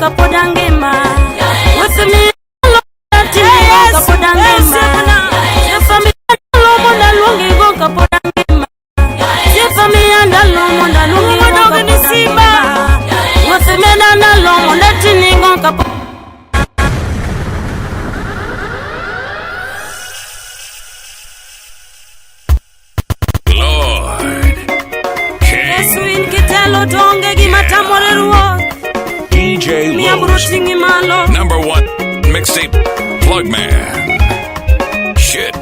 kapod angima. Wuoth miya ndalo atinigo kapod angima. Siepa miya ndalo mondo aluongigo kapod angima. Siepa miya ndalo mondo aluongigo kapod angima. Wuoth meda ndalo mondo atinigo kapod. Lord. Yesu King. in kitelo to onge gima tamore ruoth. DJ Miya bro Los. ting'i malo. Number one mixtape plug man. Shit.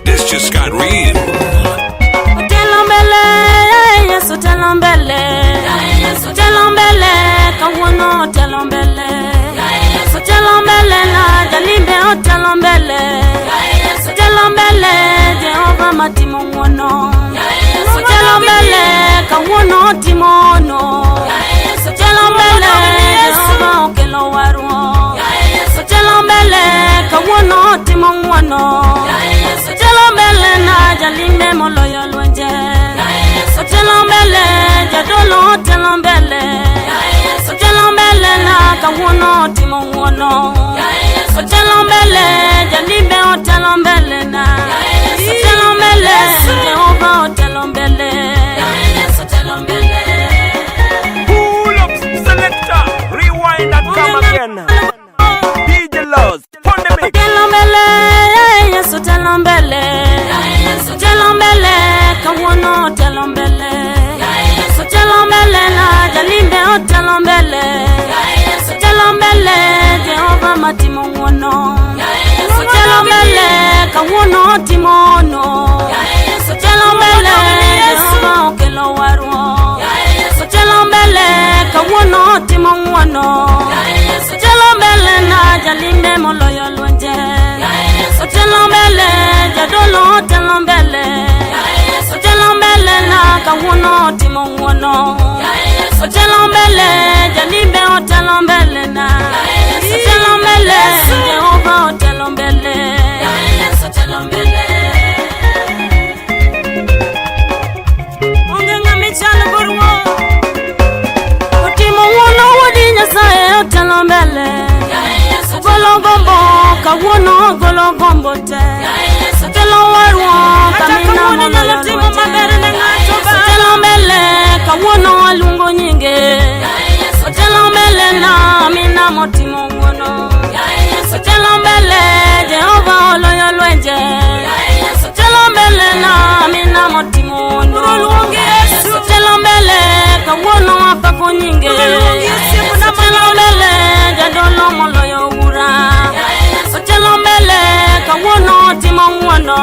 This just got real. Otelo mbele, Yesu telo mbele. Otelo mbele, kawuono otelo mbele. Otelo mbele na jalimbe otelo mbele. Otelo mbele, Jehova matimo ng'wono. Otelo mbele, kawuono otimo no. Otelo mbele, Jehova okelo warruok. Otelo mbele, kawuono otimo ng'wono. Otelo mbele na jalimbe moloyo lwenje. Otelo mbele, jadolo otelo mbele. Otelo mbele na kawuono otimo ng'wono. Otelo mbele, jalimbe otelo mbele na. Otelo mbele, Jehova otelo mbele. Pull up selector, rewind and come again. DJ Laws, on the mix. Otelo mbele, Yesu telo mbele. Otelo mbele, kawuono otelo mbele. Otelo mbele na jalimbe otelo mbele. Otelo mbele, Jehova matimo ng'wono. Otelo mbele, kawuono otimo no. Otelo mbele, Jehova okelo warruok. Otelo mbele, kawuono otimo ng'wono. Otelo mbele na jalimbe moloyo lwenje. Otelo mbele, jadolo otelo mbele. Otelo mbele na kawuono otimo ng'wono. Otelo mbele, jalimbe otelo mbele na. Otelo mbele, Jehova otelo mbele. Onge ng'ama ichalo go ruoth. Otimo ng'wono wuodi Nyasaye otelo mbele. Ogolo gombo kawuono ogolo gombo te. Otelo warruok Kata amina kawuono moloyo inyalo timo lwenje. maber ne ng'ato ba. Otelo mbele kawuono aluongo nyinge. Otelo mbele na amina motimo ng'wono. Otelo mbele Jehova oloyo lwenje. Otelo mbele na amina motimo no. Otelo mbele kawuono apako nyinge. Otelo mbele jadolo moloyo ura. Otelo mbele kawuono timo ng'wono.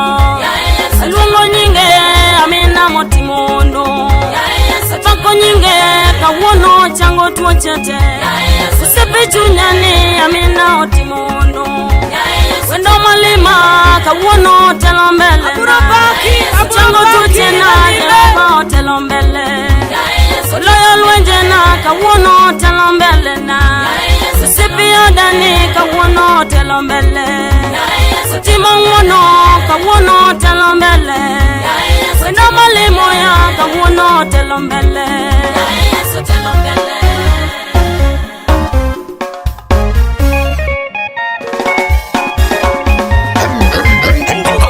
Aluongo nyinge amina motimo no. Apako nyinge kawuono chango tuoche te. Osiepe chunya ni amina otimo no. Wendo malima kawuono otelo mbele. Abiro paki, abiro Chango paki, tuoche na Jalimbe. Jehova otelo mbele. Oloyo lwenje na kawuono otelo mbele na. Osiepe odani kawuono otelo mbele. Otimo ng'wono kawuono otelo mbele. Wendo malimo ya kawuono otelo mbele.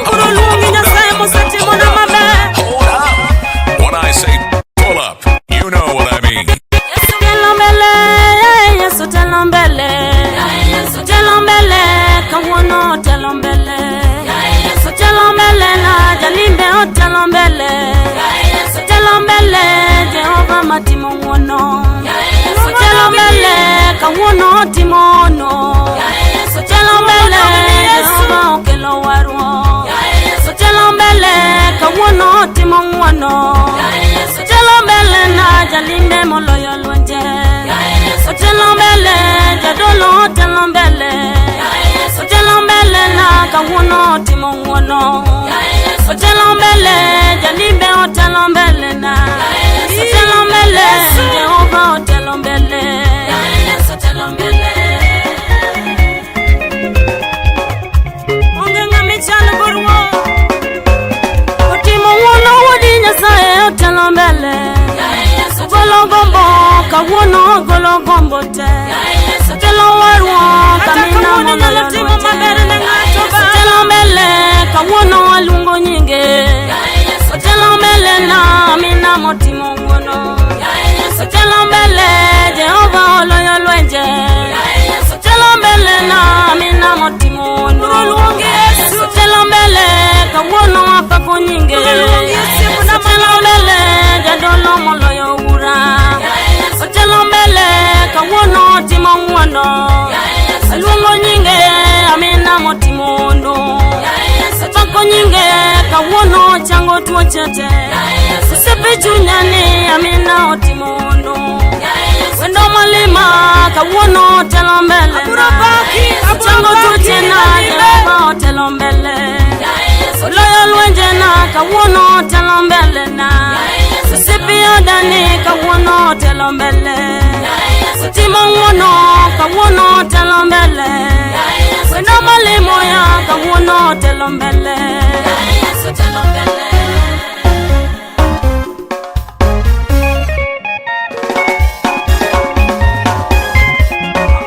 Koro luongi Nyasaye mosetimona maber. Hold up. When I say pull up, you know what I mean. Telo mbele, Yesu telo mbele. Telo mbele, kawuono telo mbele. Telo mbele na jalimbe otelo mbele. Telo mbele, Jehova matimo ng'wono. Telo mbele, kawuono otimo no. Telo mbele, Jehova okelo warruok. Telo mbele, kawuono otimo ng'wono. Otelo mbele na jalimbe moloyo lwenje. Otelo mbele, jadolo otelo mbele. Otelo mbele na kawuono otimo ng'wono. Otelo mbele, jalimbe otelo mbele na. Otelo mbele, Jehova otelo mbele. Onge ng'ama ichalo go ruoth. Otimo ng'wono wuodi Nyasaye otelo mbele. Ogolo gombo. kawuono golo gombo te. Otelo warruok Kata amina kawuono moloyo nyalo timo lwenje. maber ne ng'ato ba. Otelo mbele kawuono aluongo nyinge. Otelo mbele na amina motimo ng'wono. Otelo mbele Jehova oloyo lwenje. Otelo mbele na amina motimo ng'wono. Bro luongi Yesu. Otelo mbele kawuono apako nyinge. Bro luongi Yesu, na Otelo mbele jadolo moloyo ura. Otelo mbele kawuono timo ng'wono. Aluongo nyinge amina motimo hono. Apako nyinge kawuono chango tuoche te. Osiepe chunya ni amina otimo hono. Wendo malima kawuono telo mbele Abiro na. paki, abiro Chango paki, tuoche na nyime. Jehova otelo mbele. Oloyo lwenje na kawuono telo mbele na. Osiepe odani kawuono telo mbele. Otimo ng'wono kawuono telo mbele. Wendo malimo ya kawuono telo mbele.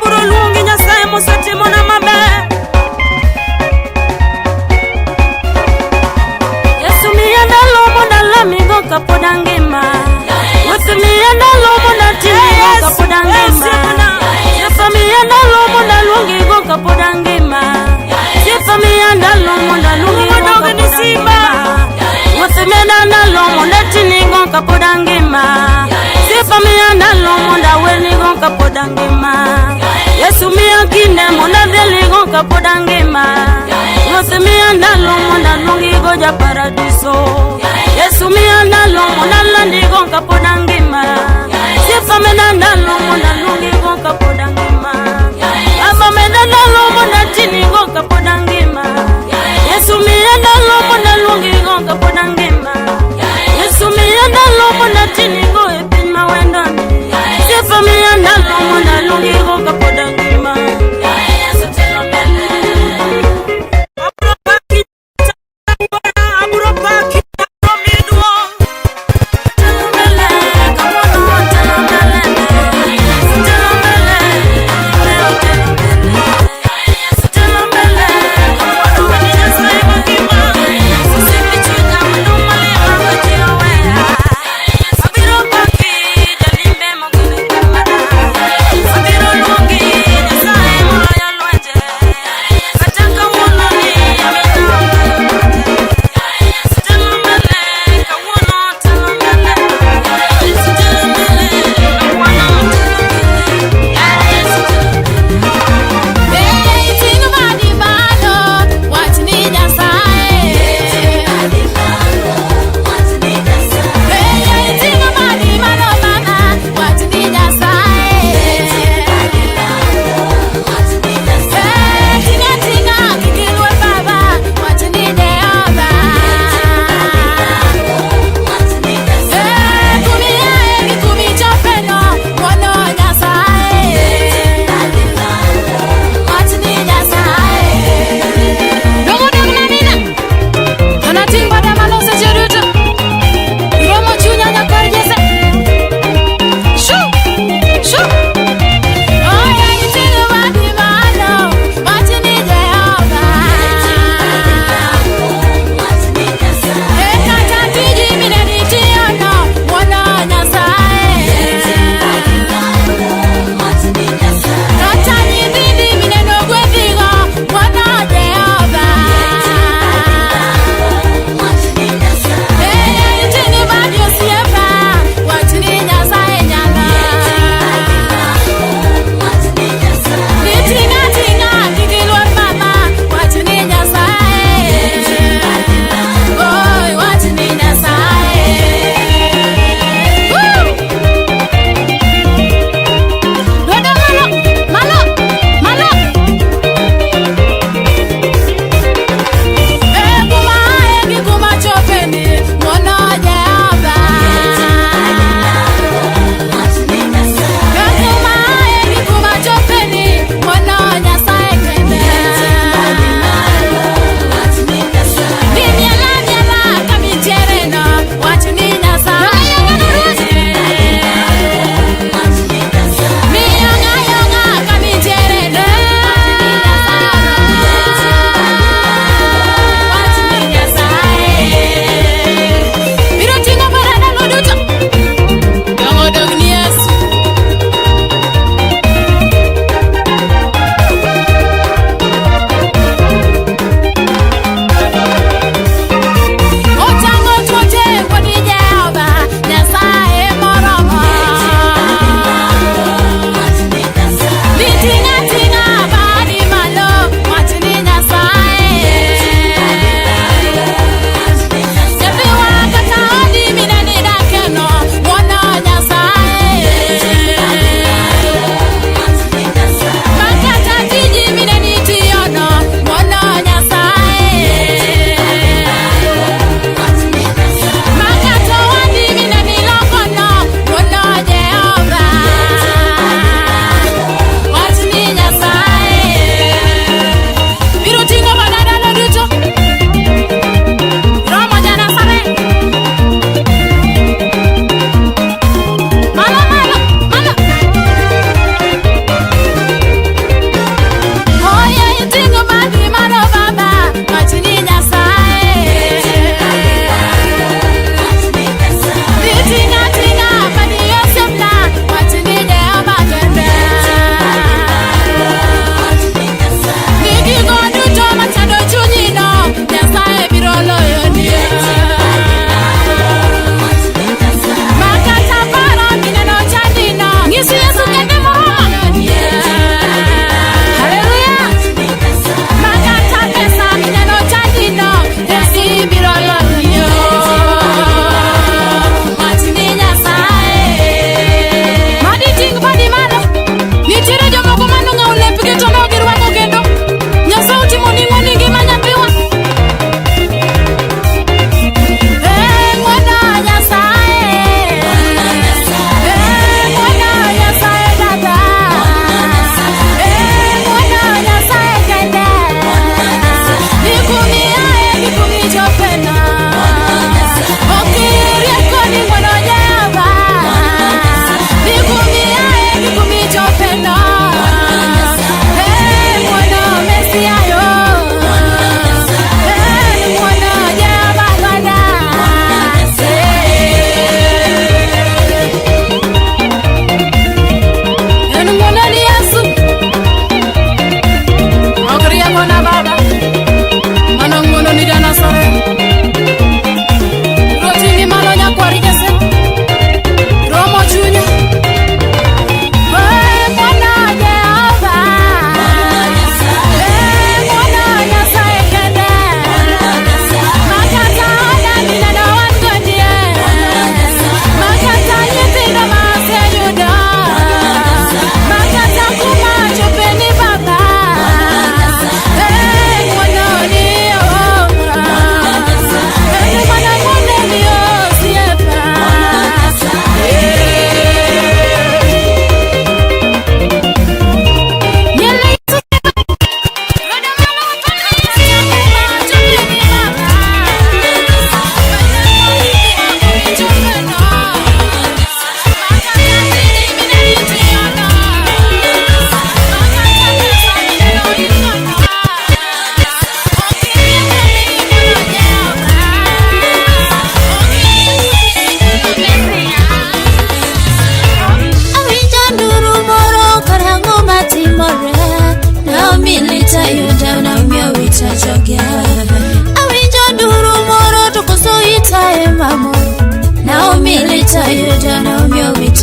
Abiro luongi Nyasaye mosetimona maber. Yesu miya ndalo mondo alamigo kapod angima. Yesu miya ndalo mondo atinigo kapod angima. Yesu miya ndalo mondo aluongigo kapod angima. Yesu miya ndalo mondo aluongigo Luongo kapod ni simba. angima. Yesu miya ndalo mondo atinigo kapod angima. Yesu miya ndalo mondo awernigo kapod angima. Yesu miya kinde mondo adhieligo kapod angima. Yesu miya ndalo mondo aluongigo ja paradiso. Yesu miya ndalo mondo alandigo kapod angima. Sifa meda ndalo mondo aluongigo kapod angima. Baba meda ndalo mondo atinigo kapod angima. Yesu miya ndalo mondo aluongigo kapod angima. Yesu miya ndalo mondo atinigo e piny mawendoni. Sifa miya ndalo mondo aluongigo kapod angima. Abiro paki, abiro paki, abiro miyi duong'. Telo mbele, kawuono telo mbele, telo mbele, telo mbele, telo mbele, kawuono Ni Nyasaye mangima. Osiepe chunya wendo malima ka ji oweya. Abiro paki jalimbe mogeno ngimana. Abiro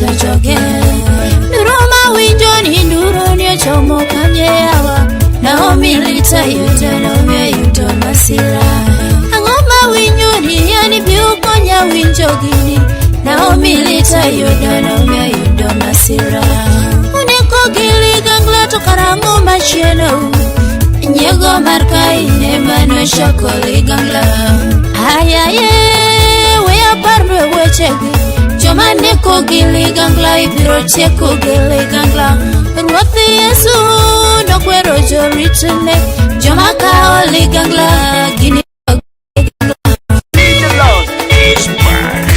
owito joge. Nduru mawinjo ni nduru ni ochomo kanye yawa. Naomi lit ayudo, Naomi oyudo masira. Ang'o mawinjo ni yani bi ukonya winjo gini. Naomi lit ayudo, Naomi oyudo masira. Uneko gi ligangla to karang'o machielo. Nyiego mar Kain ema nochako ligangla. Ayaye, we aparnwe wechegi. Joma neko gi ligangla ibiro tieko gi ligangla. Ruoth Yesu nokwero joritne. Joma kawo ligangla gini DJ Laws. He's back.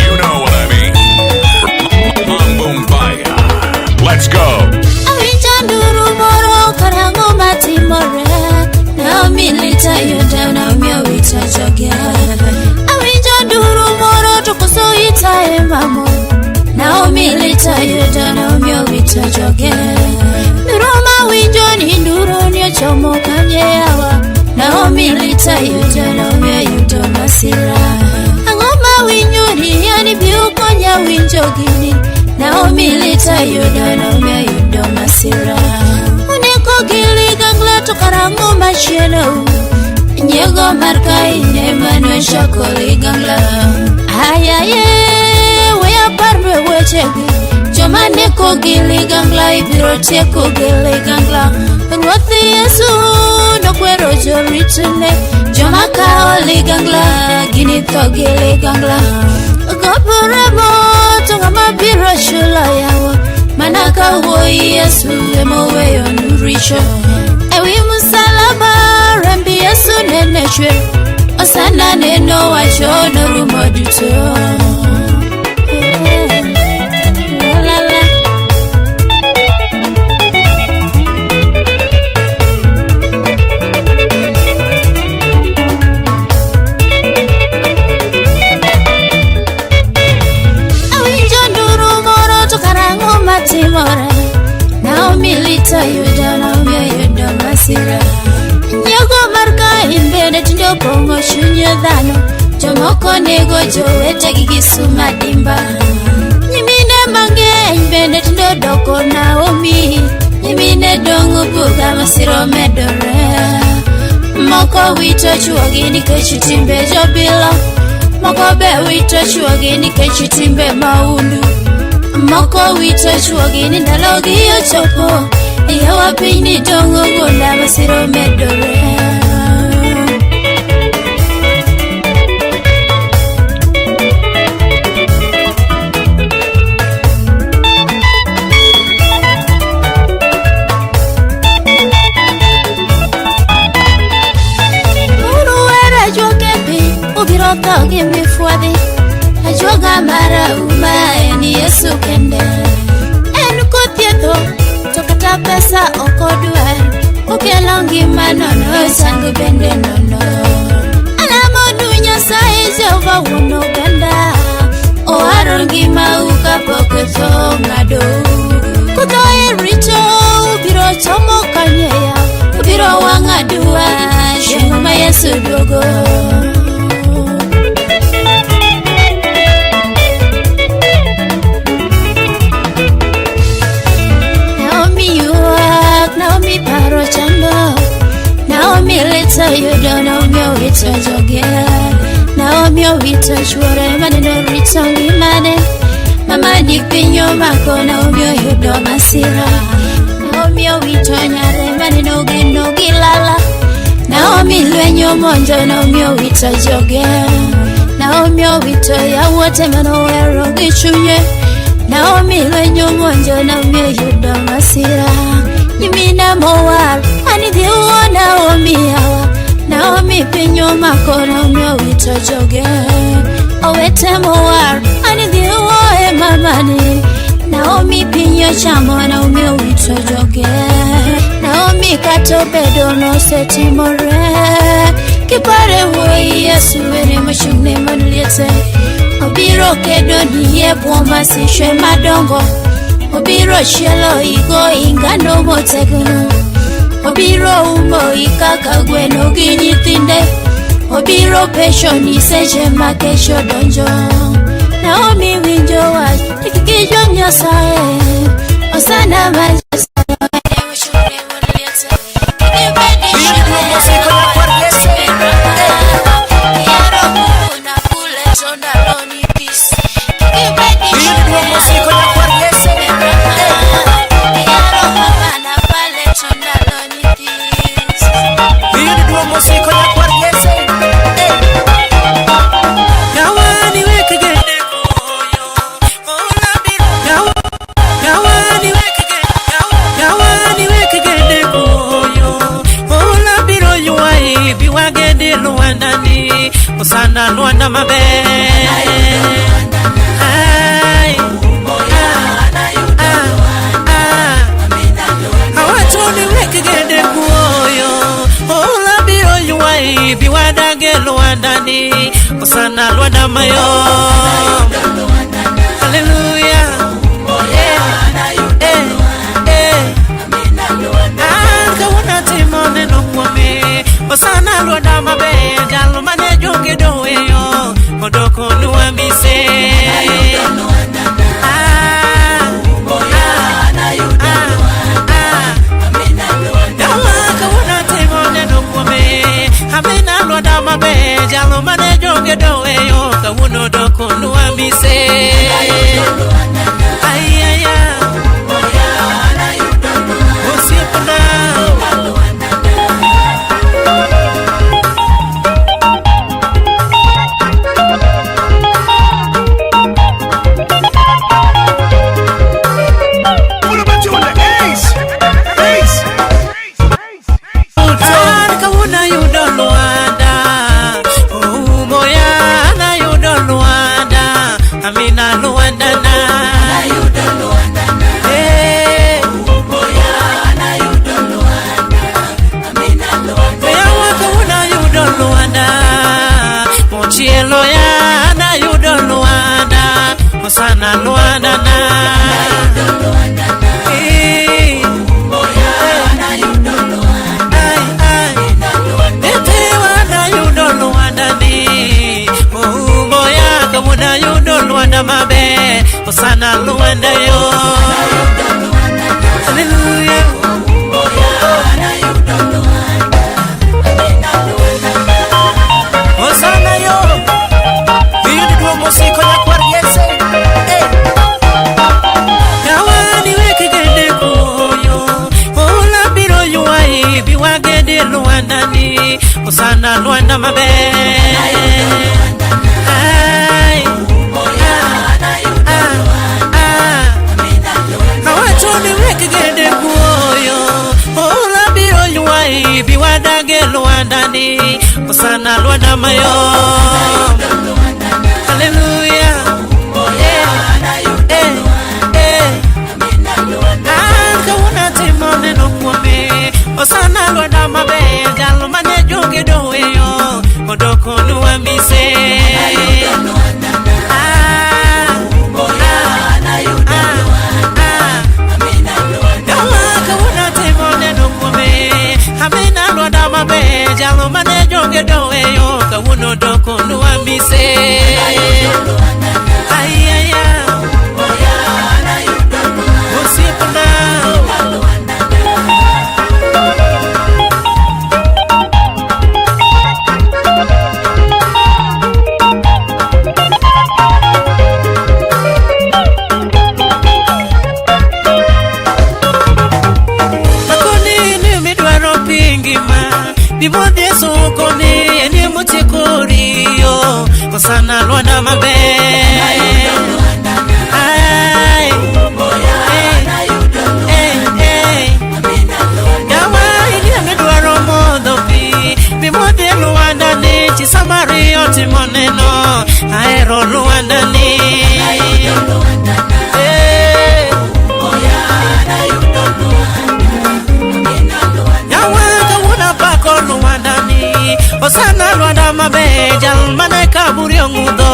You know what I mean. Mambo Let's go. Awinjo nduru moro karang'o matimore. Naomi lit ayudo, Naomi owito joge. Awinjo nduru moro to koso itaye mamo. Naomi lit ayudo, Naomi owito joge. Nduru mawinjo ni nduru ni ochomo kanye yawa. Naomi lit ayudo, Naomi oyudo masira. Ang'o mawinjo ni yani bi ukonya winjo gini. Naomi lit ayudo, Naomi oyudo masira. Uneko gi ligangla to karang'o machielo. Nyiego mar Kain ema nochako ligangla. Ayaye, we aparnwe wechegi. Joma neko gi ligangla ibiro tieko gi ligangla. Ruoth Yesu nokwero joritne. Joma kawo ligangla ginitho gi ligangla. Goporemo to ng'ama biro chulo yawa. Mana ka wuoyi Yesu emoweyonu richo. Ewi musalaba remb Yesu nene chwer. Osana neno wacho norumo duto. La la la. Awinjo nduru moro to karang'o matimore. Naomi lit ayudo, Naomi oyudo masira. Nyiego mar Kain bende tinde opong'o chuny dhano. Jomoko nego jowetegi gi sum adimba. Nyimine mang'eny bende tinde odoko Naomi. Nyimine dong'o buga masira omedore. Moko wito chuogi nikech timbe jobilo. Moko be wito chuogi nikech timbe maundu. Moko wito chuogi ni ndalogi ochopo. Yawa piny ni dong'o gunda masira omedore. Uru were ajuoke piny, ubiro tho gi mifwadhi. Ajuoga marahuma en Yesu kende. En kothietho to kata pesa ok odwar. Okelo ngima nono, chango bende nono. Alamonu Nyasaye Jehova wuon oganda. Owaro ngimau kapok tho ong'adou. Kutho e richo ubiro chomo kanye ya. Ubiro wang' aduwa chieng' ma Yesu duogo. Naomi ywak, Naomi paro chando. Naomi lit ayudo, Naomi owito joge. Naomi owito chuore maneno rito ngimane. Mama ni piny omako, Naomi oyudo masira. Naomi owito nyare maneno geno gi lala. Naomi lweny omonjo, Naomi owito joge. Naomi owito yawuote manohero gi chunye. Naomi lweny omonjo, Naomi oyudo masira. Nyimine mowar, an idhi wuo Naomi yawa. Naomi piny omako, Naomi owito joge. Owete mowar, an idhi wuo e mamani. Naomi piny ochamo, Naomi owito joge. Naomi kata obedo nosetimore. Kipare wuoyi Yesu ere mochung'ne mon liete. Obiro kedo ni e bwo masiche madongo. Obiro chielo igo ingano motegno. Obiro umo i kaka gweno gi nyithinde. Obiro pecho ni seche ma kech odonjo. Naomi winjo wach. jo Nyasaye Osana ma Osana Luanda maber. Ai, ah, ah. Awacho ni wek gede kuoyo Ola biro ywai bi wadage Luanda ni Osana Luanda mayo. Hallelujah. Eh, eh, eh. An kawuono atimo neno kuome Osana Luanda maber jal mane jogedo weyo odoko nwa mise. Ah, ah, ah, ah. Yawa kawuono atimo neno kuome Amina Luanda maber jal mane jogedo weyo kawuono odoko nwa mise. Ai, ai, ai. Osiepna. What about you in the Ace? Ace. An kawuono ayudo Luanda, Oumoya an ayudo Luanda, Amina Luanda na. Eh. Yawa kawuono ayudo Luanda, Mochielo ya an ayudo Luanda, Osana Luanda na. Eh. Ai, ai. Etewa nayudo Luanda ni Oumoya kawuono ayudo Luanda maber Osana Luanda yo. Hallelujah. Osana yo. Iyudo duong' mosiko nyakwar Jesse. Eh. Yawani wek gede kuoyo Ola biro ywai bi wagede Luanda ni Osana Luanda maber. Ai, ah, ah. Awacho ni wek gede kuoyo Ola biro ywai bi wadage Luanda ni Osana Luanda mayo. Hallelujah. Eh, eh, eh. An kawuono atimo neno kuome Osana Luanda maber jal mane jogedo weyo odoko nwa mise. Ah, ah, ah, ah. Yawa kawuono atimo neno kuome Amina Luanda maber jal mane jogedo weyo kawuono odoko nwa mise. Ai, ai, ai. Osiepna. Akoni ni midwaro piny ngima Bimodhi e soko ni en motieko riyo Osana Luanda maber. Ai, eh, eh, eh. Yawa inie midwaro modho pi Bimodhi e Luanda ni chi Samaria otimo neno Ahero Luanda ni. Eh. Yawa kawuono apako Luanda ni Osana Luanda maber jal mane kaburi ong'udho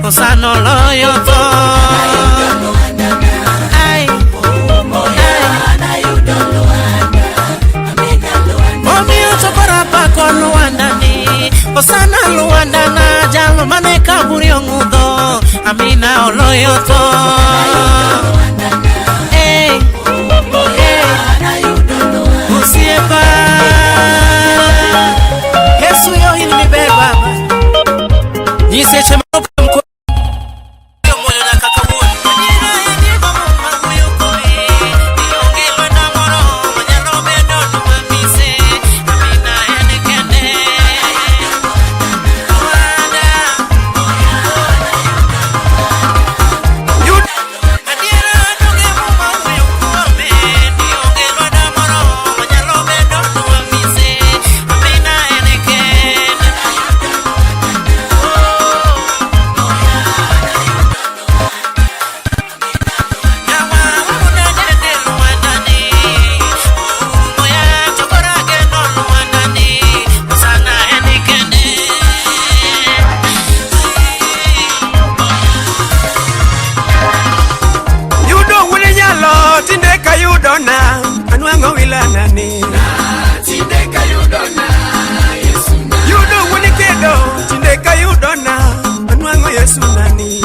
Osana oloyo tho. Ai, ai. Omiyo to koro apako Luanda ni Osana Luanda na jal mane kaburi ong'udho Amina oloyo tho. nani. Yudo wuon kedo tinde kayudona anwang'o Yesu nani.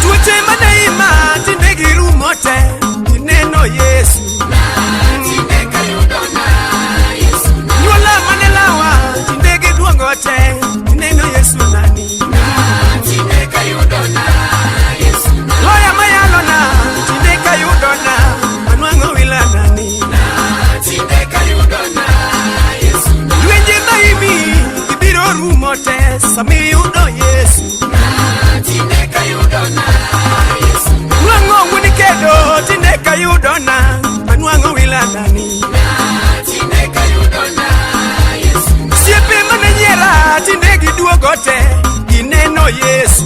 Tuoche mane ima tinde girumo te ineno Yesu. Nyuola mane lawa tinde giduogo te ineno Yesu nani. Loya mayalona tinde kayudona anwang'o wila nani. Lwenje maimi ibiro rumo te samiyudo Yesu. Nwang'o wuon kedo tinde kayudona anwang'o wila nani. Osiepe mane nyiera tinde giduogo te gineno Yesu.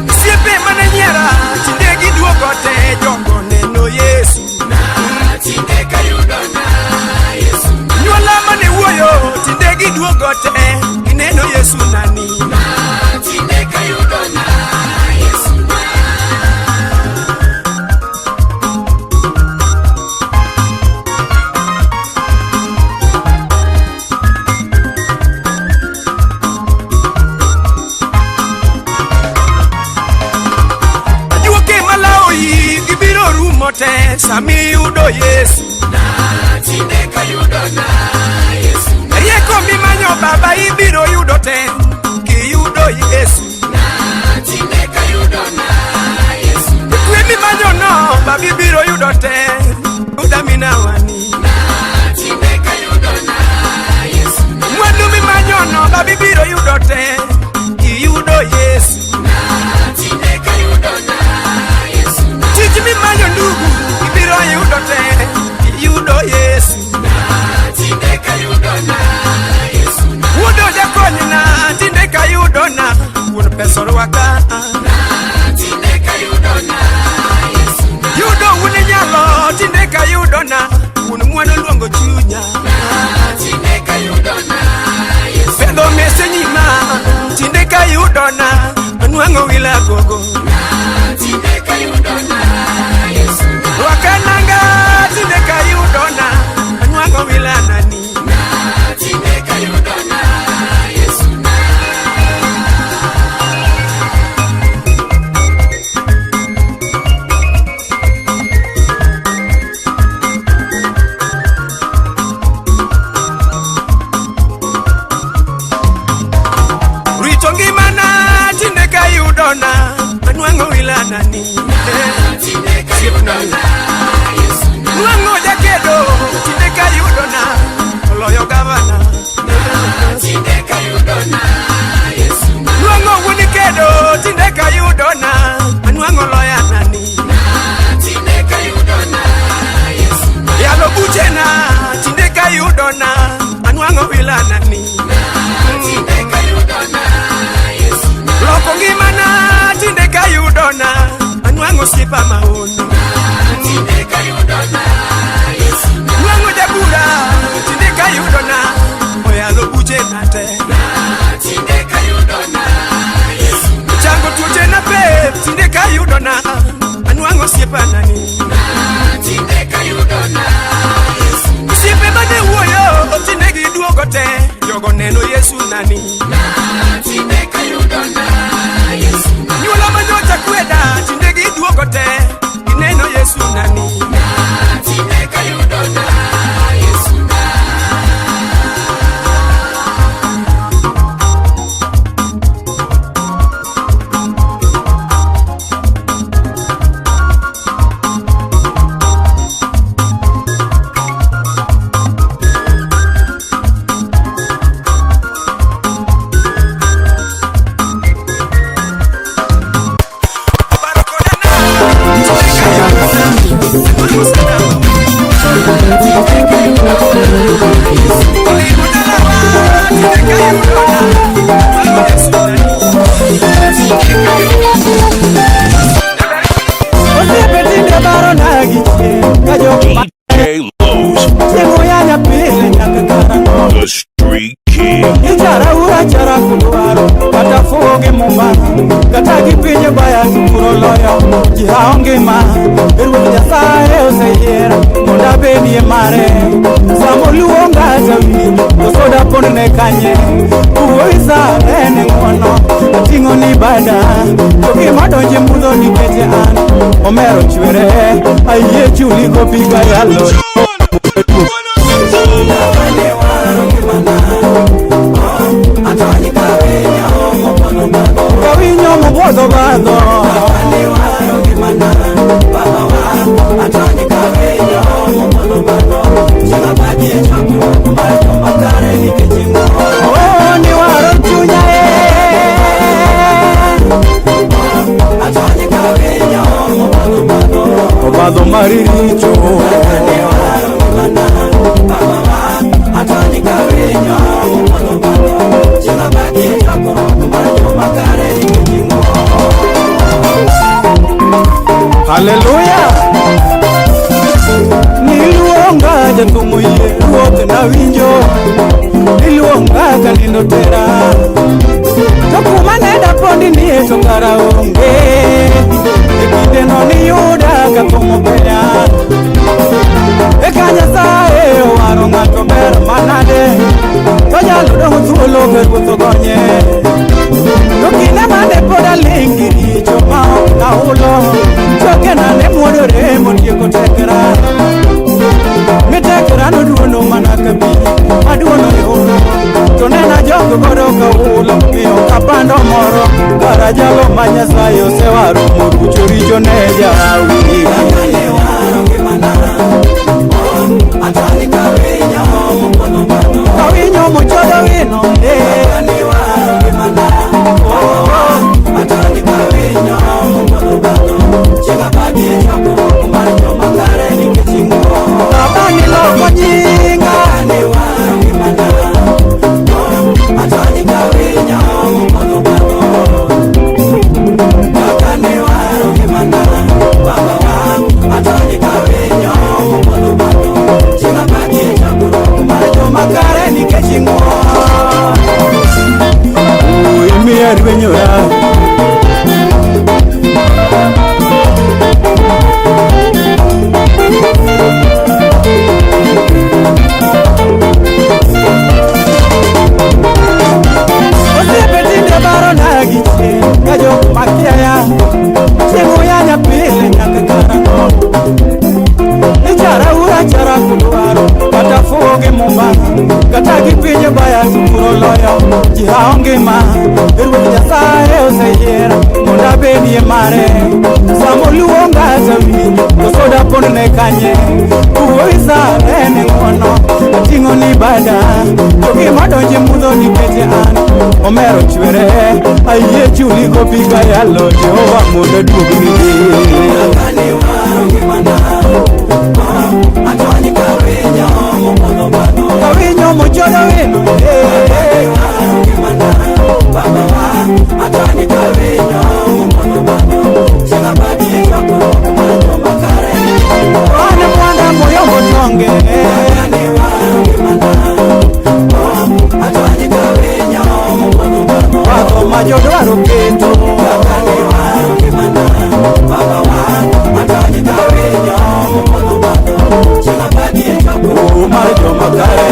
Osiepe mane nyiera tinde giduogo te jogo neno Yesu. Nyuola mane wuoyo tinde giduogo te gineno Yesu nani. Ajuoke malawo yi gibiro rumo te samiyudo Yesu. Rieko mimanyo baba ibiro yudo te kiyudo Yesu. Kwe mimanyo no baba ibiro yudo te udaminawani. Mwandu mimanyo no baba ibiro yudo te kiyudo Yesu. Tich mimanyo ndugu ibiro yudo te kiyudo Yesu. Wuodo jakonyna tinde kayudona wuon pesa orwaka. Yudo wuon nyalo tinde kayudona wuon mwana luongo chunya. Pedho mese nyima tinde kayudona anwang'o wila gogo. Rwaka nanga tinde kayudona anwang'o wila nani. Rito ngimana tinde kayudona anwang'o wila nani. Nwang'o jakedo tinde kayudona oloyo gavana. Nwang'o wuon kedo tinde kayudona anwang'o loya nani. Yalo buchena tinde kayudona anwang'o wila nani. Loko ngimana tinde kayudona anwang'o osiepa maono. Nwang'o jabura tinde kayudona oyalo buchena te. Chango tuochena pep tinde kayudona anwang'o osiepa nani. Osiepe mane wuoyo tinde giduogo te jogo neno Yesu nani. Nyuola manyocha kweda tinde giduogo te gineno Yesu nani. gi piny baya to loyo ji hawo ngima. Ruoth Nyasaye oseyiera mondo abedie mare. Sama oluonga tawinjo to soda pondne kanye. Wuoyi en ng'uono ating'o ni bada to gima donje mudho nikech an omero chwere ayie chuli go piga yalo. Kawinyo mobwodho badho Oh, ni waro chunya e Obadho mariricho Haleluya. Niluonga jathum oyie ruoth nawinjo. Niluonga ka nindo tera. To kuma ne dapondi nie to kara onge. E kindeno niyuda ka thum opeya. Eka Nyasaye owaro ng'ato ber manade. To jalo dong' thuolo ka ruoth ogonye. To kinde mane pod aling' gi richo ma ok nahulo. Chokena ne muodore motieko tekra. Mi tekra noduono mana ka pi maduono e holo. To nena jok godo kahulo miyo kapando moro. Kara jalo ma Nyasaye osewaro morucho richo ne jawi. Kawinyo mochodo wino Baba niloko nyinga Makare nikech ing'uono. Imiya rwenyora. Osiepe tinde barona gi chien ka jok makiaya. Chieng' uyanya pile nyaka karang'o. Ichara ura chara kudwaro kata fuwo gi mumba kata gi piny baya to kuro loyo ji hawo ngima. Ruoth Nyasaye oseyiera mondo abedie mare. Sama oluonga tawinjo to soda pondne kanye. Wuoyi en ng'uono ating'o ni bada to gima donje mudho nikech an omero chwere ayie chuli go piga yalo Jehova mondo duogni. Kawinyo mochodo wino Wane mwanda moyombo tonge Wadho ma jodwaro keto Mar joma kare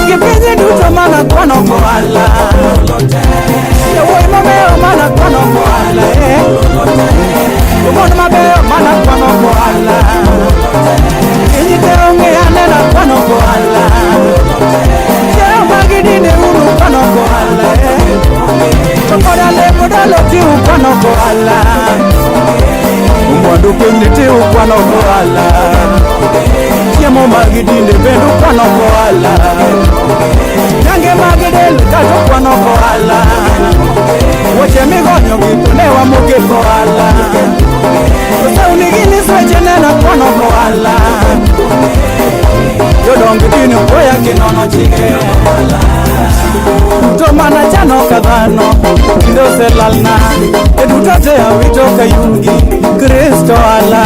Gi pinje duto mana kwano koala. Yawuoyi mabeyo mana kwano koala. Mon mabeyo mana kwano koala. Piny te ong'e anena kwano koala. Chiemo mag dinde uru kwano koala. To koda le koda lo tiu kwano koala. Mwandu piny ni tiu kwano koala. Chiemo mag dinde bende kwano koala. Nyange mag del kato kwano koala. Weche migonyo gi to ne wamoke koala. To sewni gi lisweche nena kwano koala. Jodong dini oya kinono chike. To Mana chano ka dhano Kinde oselalna E duto te awito ka yugi Kristo ala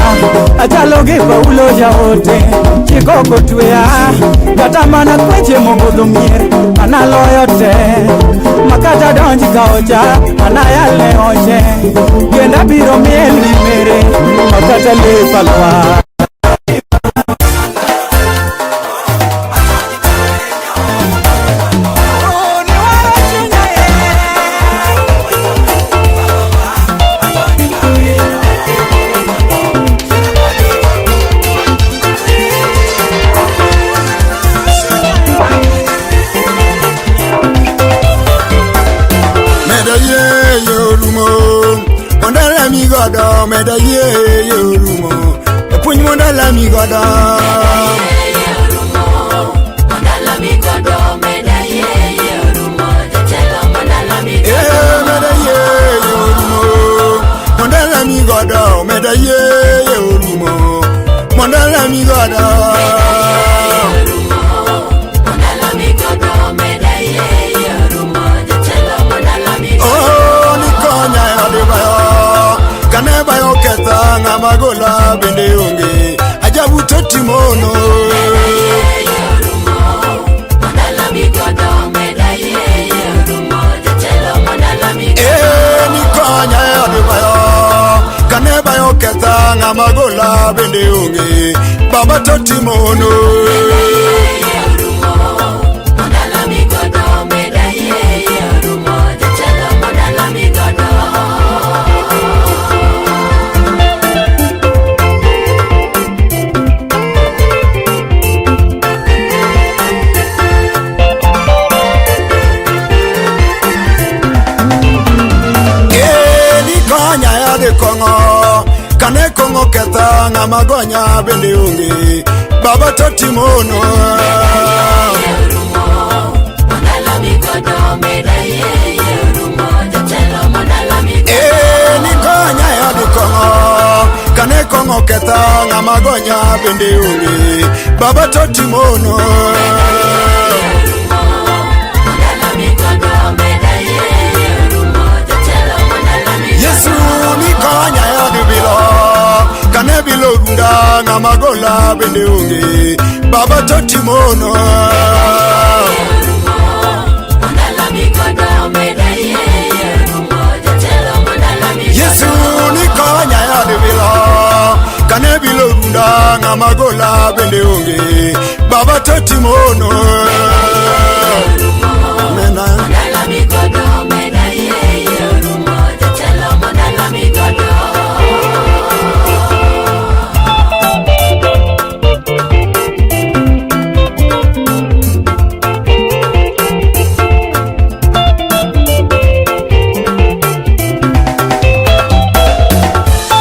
Achalo gi Paulo jaote Chik ok otweya Kata mana kweche mobudho mier Analoyo te Makata donj ka ocha Anayal ne oche Kendo abiro miel gi mere Makata lepa lwar. Meda ye yorumo Mondala mi godo meda ye yorumo Epuny mondala mi godo Eh, meda ye yorumo Mondala mi godo meda ye yorumo Mondala mi godo. Oh, nikonya e od bayo Kane bayo ketha ng'ama gola bende onge Ajabu to timono. Eh, nikonya e od bayo Kane bayo ketha ng'ama gola bende onge Baba to timono. Eh, nikonya e od kong'o Kane kong'o ketha ng'ama gonya bende onge Baba to timono. Eh, nikonya e od kong'o Kane kong'o ketha ng'ama gonya bende onge Baba to timono. Yesu nikonya e od bilo Kane bilo runda ng'ama gola bende onge Baba to timono. Yesu nikonya e od bilo Kane bilo runda ng'ama gola bende onge Baba to timono. Mena.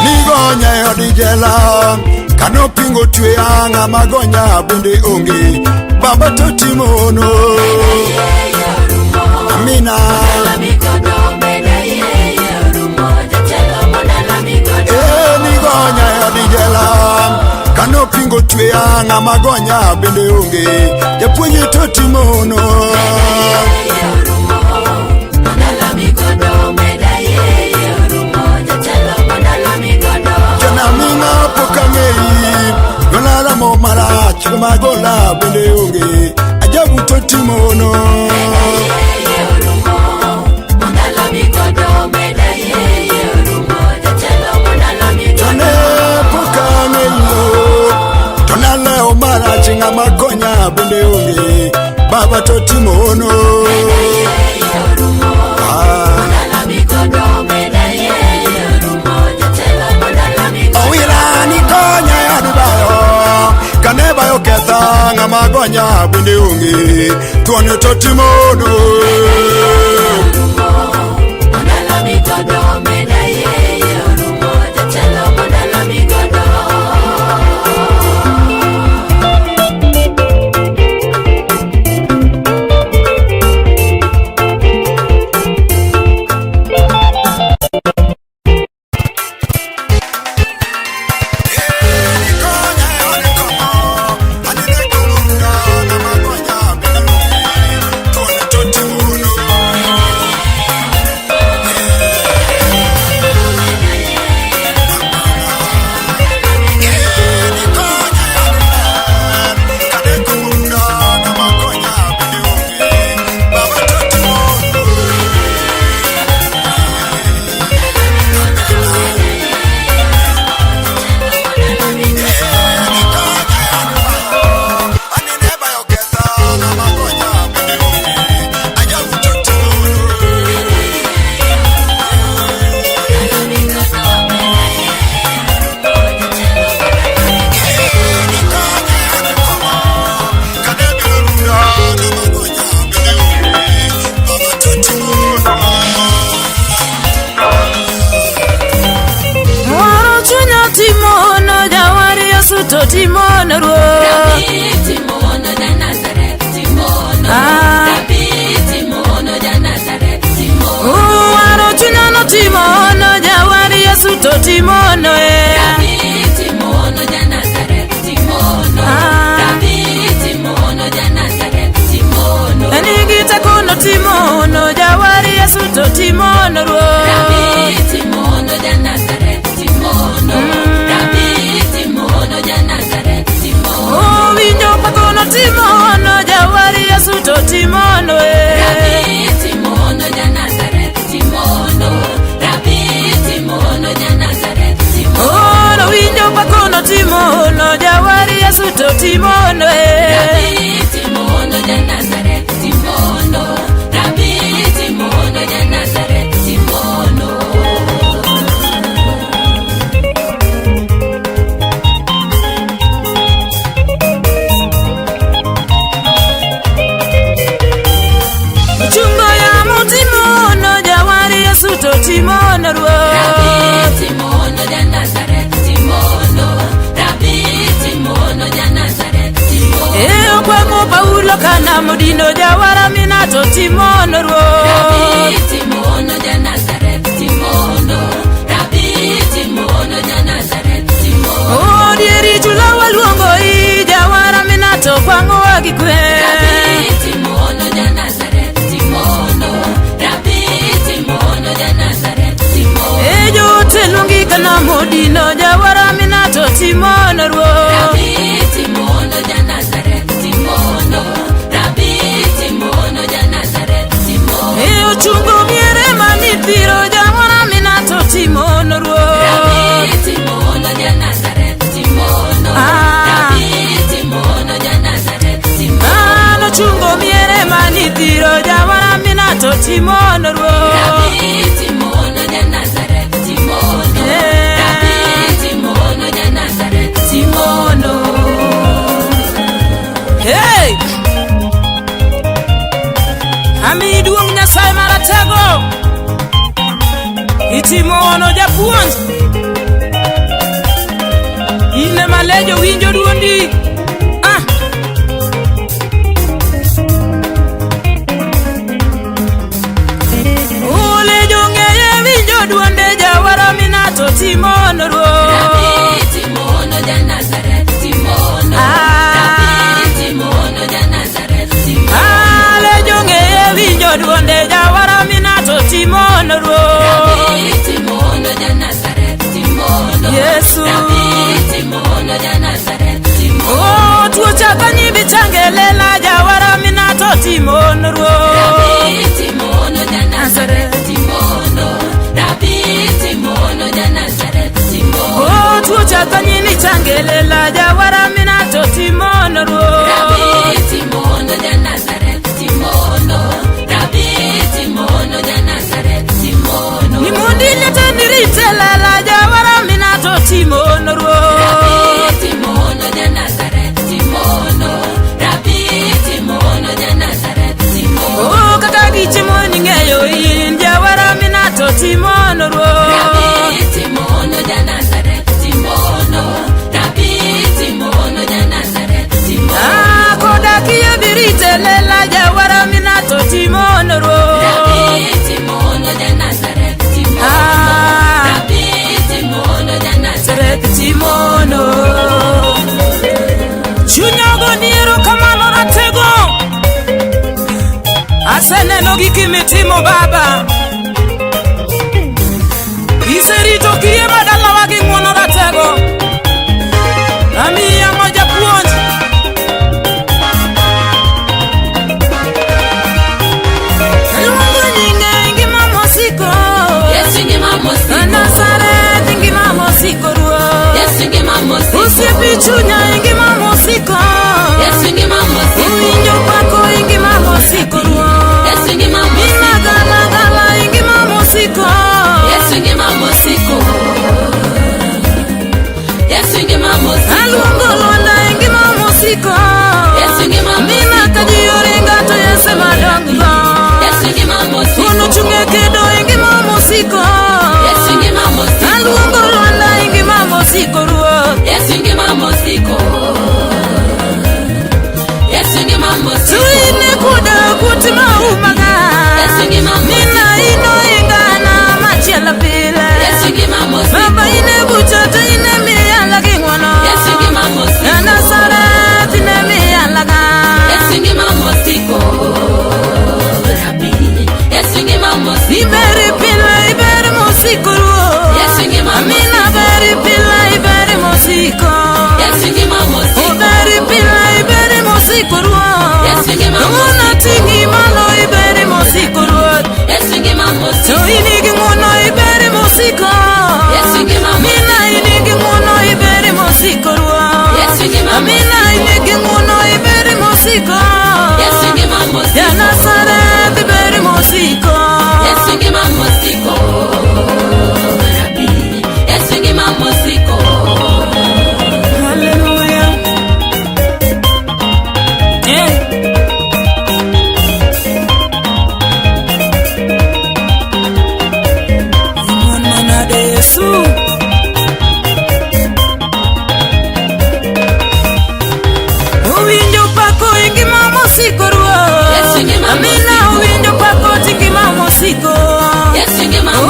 Nigonya e od jela Kano pingo tweya ng'ama gonya bende onge Baba to timono. Amina. Eh, nigonya e od jela Kano pingo tweya ng'ama gonya bende onge Japuonj to timono. Jona minga pok ang'eyi Golara mo marach magola bende onge Ajabu to timono. Jone pok ang'eyo To nalewo marach ng'ama konya bende onge Baba to timono. Ah. Owira nikonya e od bayo Kane bayo ketha ng'ama gonya bende onge Thuon to timono. to timono ruoth. Ah. Waro chunya notimono jawar Yesu to timono e. Ah. Nigi teko notimono jawar Yesu to timono ruoth. Owinjo pako notimono jawar Yesu to timono e. Oh, nowinjo pako notimono jawar Yesu to timono e. Chungo yamo timono jawar Yesu to timono ruoth. E okwang'o Paulo kana modino jawara mina to timono ruoth. Odieri chula waluongo i jawara mina to kwang'owa gi kwe. E joote luongi kana modino jawara mina to timono ruoth. E ochungo miere manithiro jawara mina to timono ruoth. Ah. Ah, nochungo miere manithiro jawara mina to timono ruoth. Eh. Timono. Hey! Ami duong' Nyasaye maratego. Itimono japuonj. In ema lejo winjo duondi. Ah! Olejo ng'eye winjo duonde jawara mina to timono ruoth. Ah. Ah, lejo ng'eye winjo duonde jawara mina to timono ruoth. Yesu. Oh, tuo chaka nyimbi change lela jawara mina to timono ruoth. Oh, tuo chaka nyimbi change lela jawara mina to timono ruoth. Ni mondi nyata nirite lela jawara mina to timono ruoth. Oh, kaka gichiemo ning'eyo in jawara mina to timono ruoth. Ah, kodak yie birite lela jawara mina to timono ruoth. Ah, Nazareth timono. Chunya ogoni erokamano ratego. Aseneno giki mitimo baba. Iserito kiye madalawa gi ng'uono ratego. Amiyi ang'o japuonj. Aluongo nyinge ngima mosiko. Nazareth ngima mosiko ruoth. Osiepi chunya ngima mosiko. Owinjo pako ngima mosiko ruoth. Imagalagala ngima mosiko. Aluongo Lwanda ngima mosiko. Mina ka ji oringa to Yesu madongo. Ono chunge kedo ngima mosiko. Aluongo Lwanda ngima mosiko ruoth. Yesu ngima mosiko. To in gi ng'wono ibere mosiko. Amina in gi ng'wono ibere mosiko ruoth. Amina in gi ng'wono ibere mosiko. Ya Nazareth ibere mosiko. Hallelujah. Yeah. Ing'won manade Yesu. Owinjo pako e ngima mosiko ruoth. Amina owinjo pako ti ngima mosiko.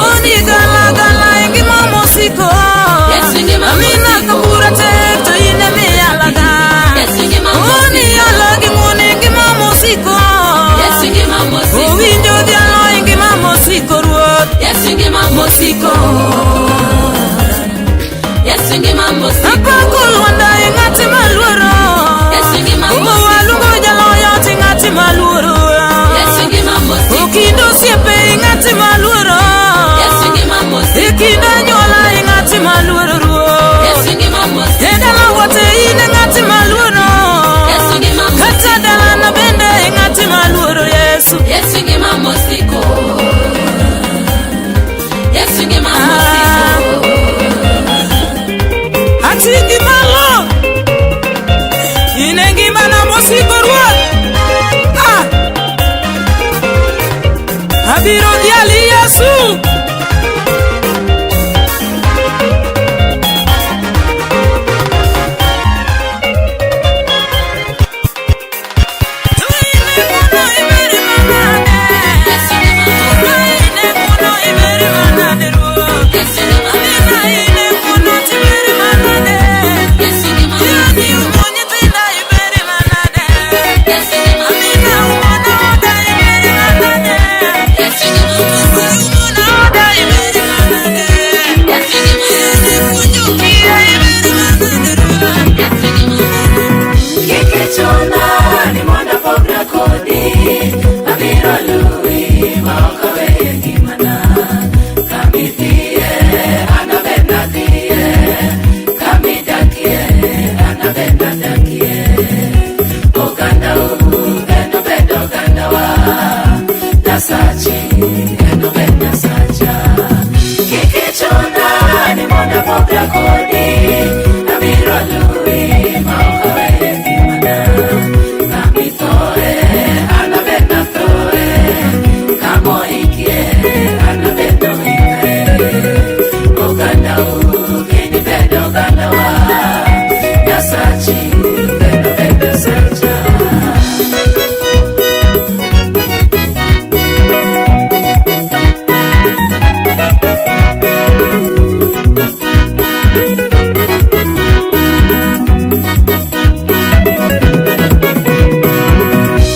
Oni gala gala e ngima mosiko. Amina kabura tek to in emiyalaga. Oni yala gi ng'won e ngima mosiko. Owinjo dhialo e ngima mosiko ruoth. Mosiko. Apako lwanda e ng'ati maluoro. Owaluongo jaloyo ti ng'ati maluoro. Okindo osiepe e ng'ati maluoro. E kind anyuola e ng'ati maluoro ruoth. E dala wote in e ng'ati maluoro. Kata dalana bende e ng'ati maluoro Yesu. Atingi malo. In e ngimana mosiko ruoth. Ah! Abiro dhiali Yesu.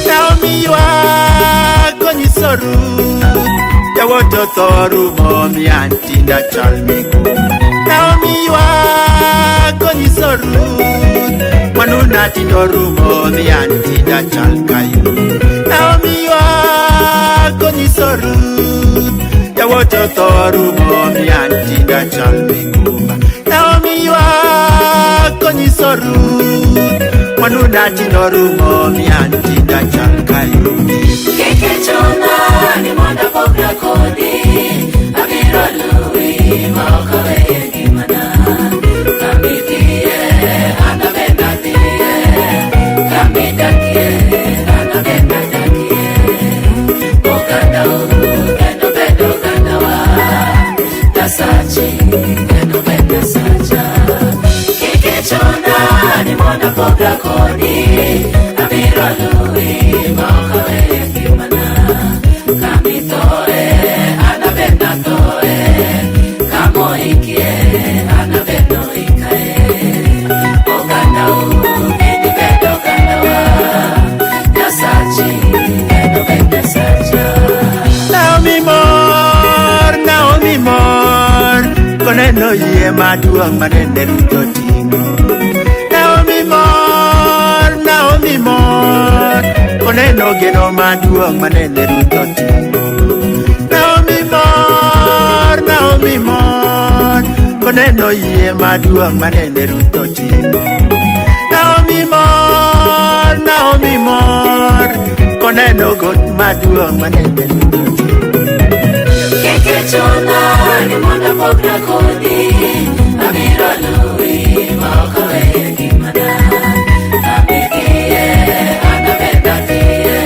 Naomi ywak konyiso Ruth, yawuot otho rumo mi an tinda chal miku. Naomi ywak konyiso Ruth, mwanuna tindo rumo mi an tinda chal kayu. Naomi ywak konyiso Ruth, yawuot otho rumo mi an tinda chal migumba. Naomi ywak konyiso Ruth, mwanuna tindo rumo mi an tinda chal kayu. Naomi mor, Naomi mor, koneno yie maduong' manende Ruth oting'o. Naomi mor, Naomi mor, koneno geno maduong' manende Ruth oting'o. Naomi Naomi mor koneno yie maduong' manene Ruth otimo. Naomi mor, Naomi mor koneno got maduong' manene Ruth otimo. Kik ichuna ni mondo apogra kodi, abiro luwi ma ok aweyo ngimana. Kama idhiye, an abende adhiye,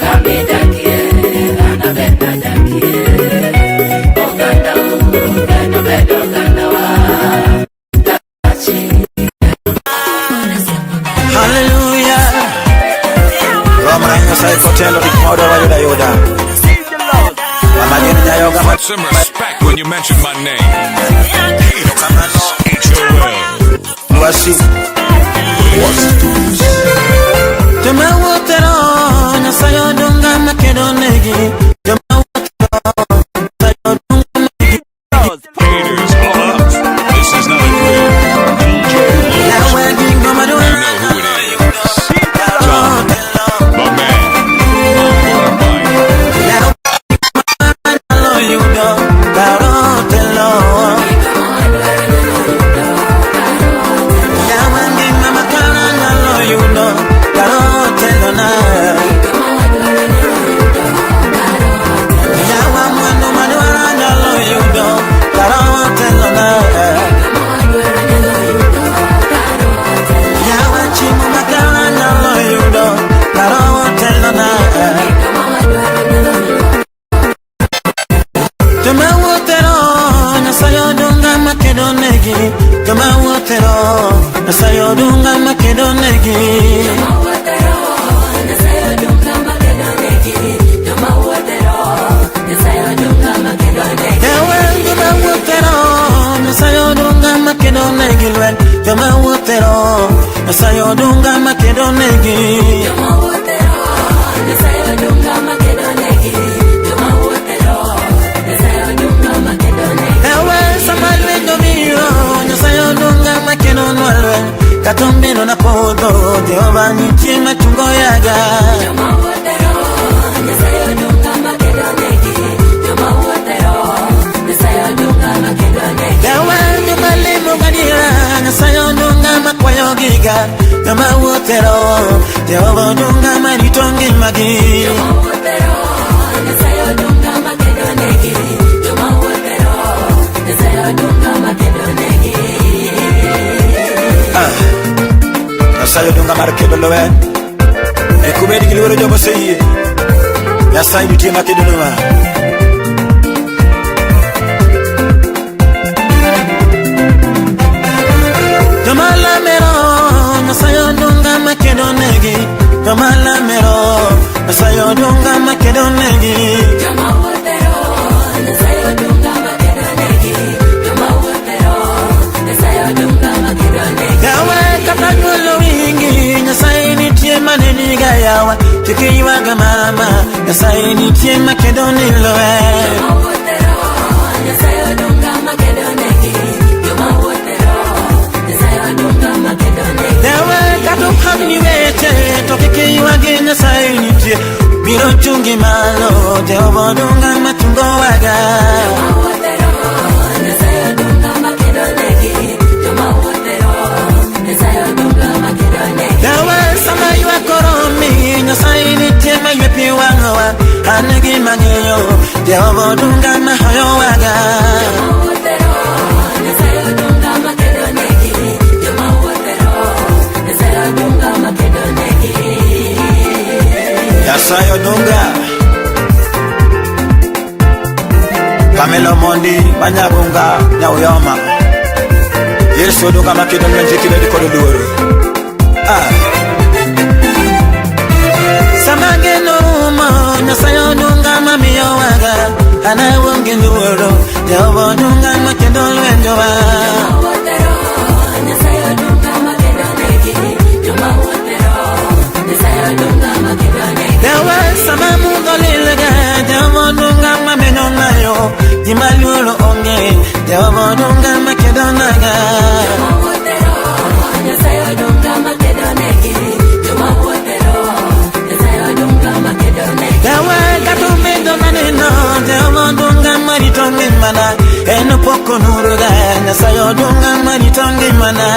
kama idakie, an abende adakie. Oganda u bende obed ogandawa. Tachi. Hallelujah. Roho mar Nyasaye kotelo gik ma wadwaro wayudo ayuda. Mama gin nyayoga ma Put some respect when you mention my name. Haters. H-O-L. Wasi. Joma wuothero Nyasaye odunga makedo negi. Joma wuothero Nyasaye odunga negi. Haters all up. This is not a drill. DJ Lowe's. Yawe gigo You maduong' know who it is. Tom, the man. On mic. Nyalo yudo karo telo. Yawe ngima makare nyalo yudo karo telo na. Yawe mwandu madwaro nyalo yudo karo telo na. Yawe chiemo makare nyalo yudo karo telo na. Joma wuothero Nyasaye odunga makedo negi. Joma wuothero Nyasaye odunga makedo negi. Joma wuothero, Nyasaye odunga makedo negi. Joma wuothero, Nyasaye odunga makedo negi. Yawe joma wuothero Nyasaye odunga makedo negi lweny. Joma wuothero Nyasaye odunga makedo negi. Joma wuothero, Nyasaye odunga makedo negi. Joma wuothero, Nyasaye odunga makedo negi. Yawe sama lweny obiro Nyasaye odunga makedo nwa lweny. Kata ombiro na podho Jehova nitie machungo yaga. Joma wuothero, Nyasaye odunga makedo negi. Joma wuothero, Nyasaye odunga makedo negi. Yawe joma lemo gadiera Nyasaye odunga makwayo giga. Joma wuothero Jehova odunga marito ngimagi. Joma wuothero, Nyasaye odunga makedo negi. Joma wuothero, Nyasaye odunga makedo negi. Ah. Nyasaye odunga mar kedo lweny. Kik ubed gi luoro joma oseyie. Nyasaye nitie makedonwa. Joma lamero Nyasaye odunga makedo negi. Joma lamero Nyasaye odunga makedo negi. Joma wuothero, Nyasaye odunga makedo negi. Joma wuothero, Nyasaye odunga makedo negi. Yawe kata nyuolo wingi Nyasaye nitie maneniga yawa. Kik iywaga mama Nyasaye nitie makedo ni lweny. Joma wuothero, Nyasaye odunga makedo negi. Joma wuothero, Nyasaye odunga makedo negi. Yawe kata ohamni weche to kik iywagi Nyasaye nitie. Biro chungi malo Jehova odunga machungo waga. Joma wuothero, Nyasaye odunga makedo negi. Joma wuothero, Nyasaye odunga makedo negi. Yawe sama ywak oromi Nyasaye nitie maywe pi wang'owa. An gima ng'eyo Jehova odunga mahoyo waga. Joma wuothero, Nyasaye odunga makedo negi. Joma wuothero, Nyasaye odunga makedo negi. Nyasaye odunga. Pamela Omondi Manyabunga Nyauyoma. Yesu odunga makedo lweny kik ibed kod luoro. Ah. Sama geno rumo Nyasaye odunga mamiyo waga. An aonge luoro Jehova odunga makedo lwenjowa. Joma wuothero, Nyasaye odunga makedo negi. Joma wuothero, Nyasaye odunga makedo negi. Yawe sama mudho lilga Jehova odunga mamenyo nayo. Gima luoro onge Jehova odunga makedo naga. Joma wuothero, Nyasaye odunga makedo negi. Joma wuothero, Nyasaye odunga makedo negi. Yawe kata obedo maneno Jehova odunga marito ngimana. pok onuroga Nyasaye odunga marito ngimana.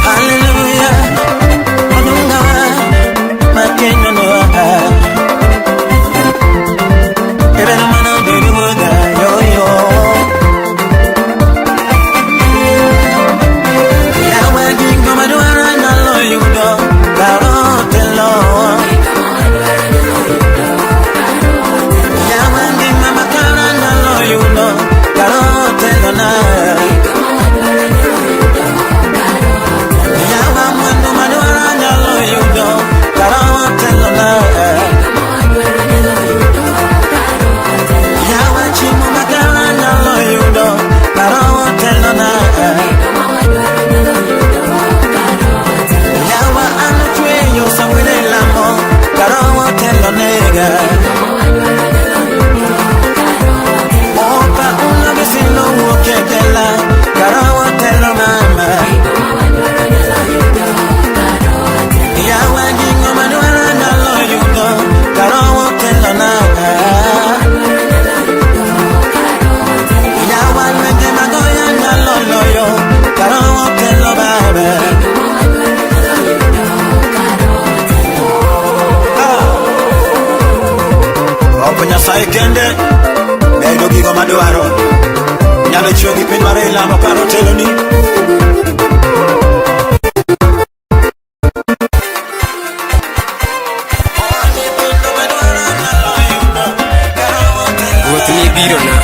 Hallelujah, odunga makeno noa. Ebeno mana oberuoga yo yo. Yawa gigo madwaro anyalo yudo kar otelo. Yawa ngima makare anyalo yudo kar otelona. Yawa mwandu madwaro anyalo yudo kar otelona. Yawa chiemo makare anyalo yudo kar otelona. Yawa an ochweyo sawene lamo kar otelonega. Opa una besino wuok e jela kar otelo mama. Yawa gigo madwaro anyalo yudo kar otelona. Yawa lwenje magoyo anyalo loyo kar otelo baba. Ok Nyasaye kende medo gigo madwaro nyalo chiwo gi piny mar ilamo kar oteloni. Ruoth nibirona,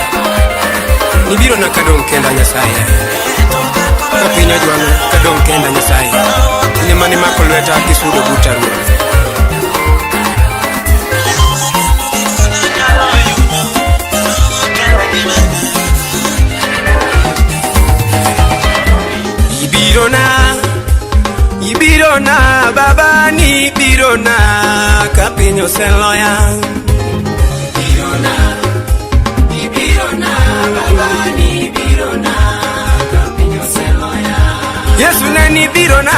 nibirona kadong' kenda Nyasaye. Ka piny ojwang'a kadong' kenda Nyasaye. In ema nimako lweta kisudo buta Ruoth. Ibirona, ibirona, baba nibirona, ka piny oseloya. Ibirona, ibirona, baba nibirona, ka piny oseloya. Yesu ne nibirona,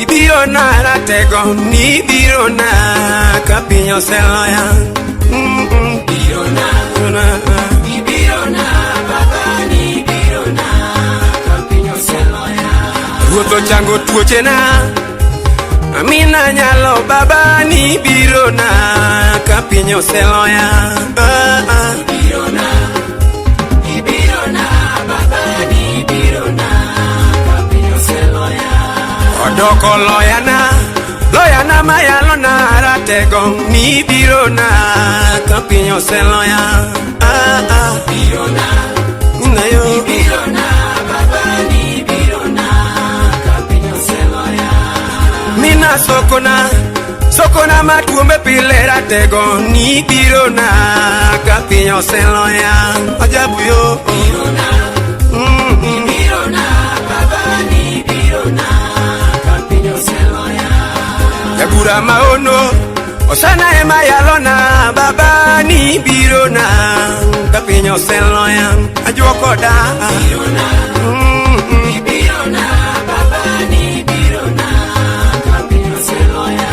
ibirona ratego, nibirona, ka piny oseloya. Ibirona, ibirona, baba nibirona, ka piny oseloya. Ruoth ochango tuochena, amina nyalo baba nibirona, ka piny oseloya. Ah, ah. Ibirona, ibirona, baba nibirona, ka piny oseloya. Odoko loyana, loyana mayalona ratego nibirona, ka piny oseloya. Ah, ah. Ibirona, nayo. Ibirona, baba nibirona, ka piny oseloya. Mina sokona, sokona matuombe pile ratego nibirona, ka piny oseloya. Ajabu yo. Ibirona, ibirona, baba nibirona, ka piny oseloya. Jabura maono, osana ema yalona, baba nibirona, ka piny oseloya. Ajuokoda. Ibirona, ibirona, baba nibirona, ka piny oseloya.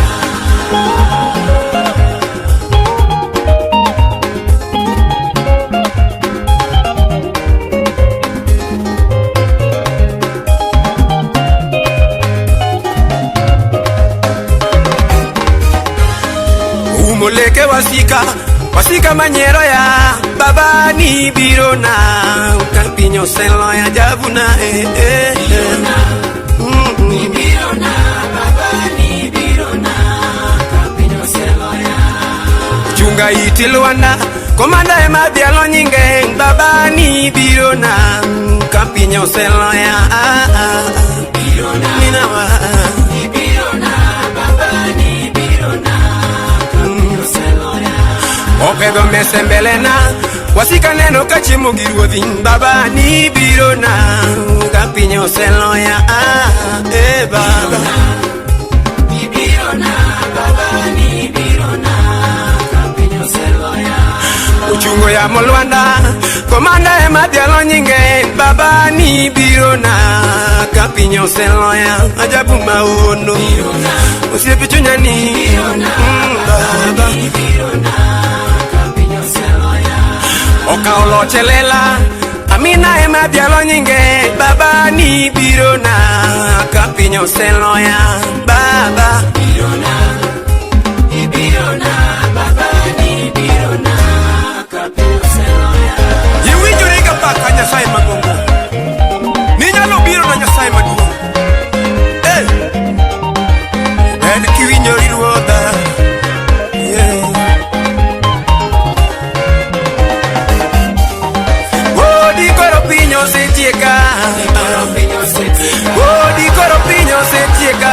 Umo leke wasika, wasika manyiero ya baba nibirona, ka piny oseloya javuna eh, eh, eh. Ibirona, baba nibirona, ka piny oseloya. Chunga iti lwanda, komanda ema dhialo nyinge, baba nibirona, ka piny oseloya. Ah, ah. Minawa. Ibirona, baba nibirona, ka piny oseloya. Opedho mese mbelena, wasika neno ka chiemo gi ruodhi, baba nibirona, ka piny oseloya. Ah, eh, baba. Ibirona, baba nibirona, ka piny oseloya. Ochungo yamo lwanda, Komanda ema dhialo nyinge baba ni biro na ka piny oseloya ajabu maono osiepe chunya ni baba okawo loch e lela amina ema dhialo nyinge baba ni biro na ka piny oseloya baba Iwinjori ga paka Nyasaye mang'ongo. Ninyalo biro na Nyasaye maduong'. Hey! En kiwinjori ruodha. Yeah. Odi koro piny osetieka. Odi koro piny osetieka.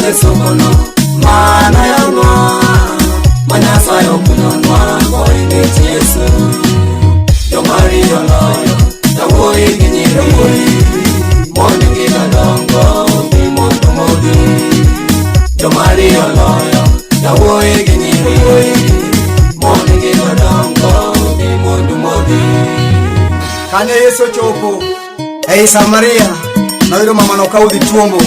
e sokono mana yawnwa ma Nyasaye okunyonwa koingech Yesu. Jomaricho loyo yawuoyi gi nyiri, mon gi jodongo bi mondo modhi. Jomaricho loyo yawuoyi gi nyiri, mon gi jodongo bi mondo modhi. Kane Yesu ochopo ei Samaria, noyudo mamano ka odhi tuombo.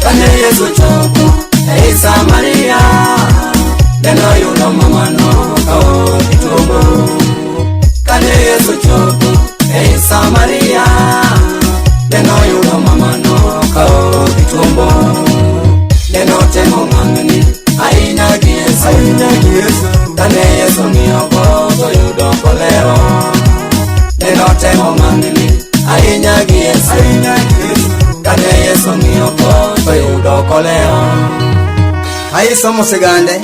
Kane Yesu ochopo ei Samaria, nenoyudo mamano ka odhi tuombo. Kane Yesu ochopo ei Samaria, nenoyudo mamano ka odhi tuombo. Nenotemo ng'ang'ni ahinya gi Yesu, ahinya gi Yesu. Kane Yesu ng'iyo go toyudo kolewo. Nenotemo ng'ang'ni ahinya gi Yesu, ahinya gi Yesu. Kane Yesu ng'iyo go toyudo kolewo. Ka isomo sigande,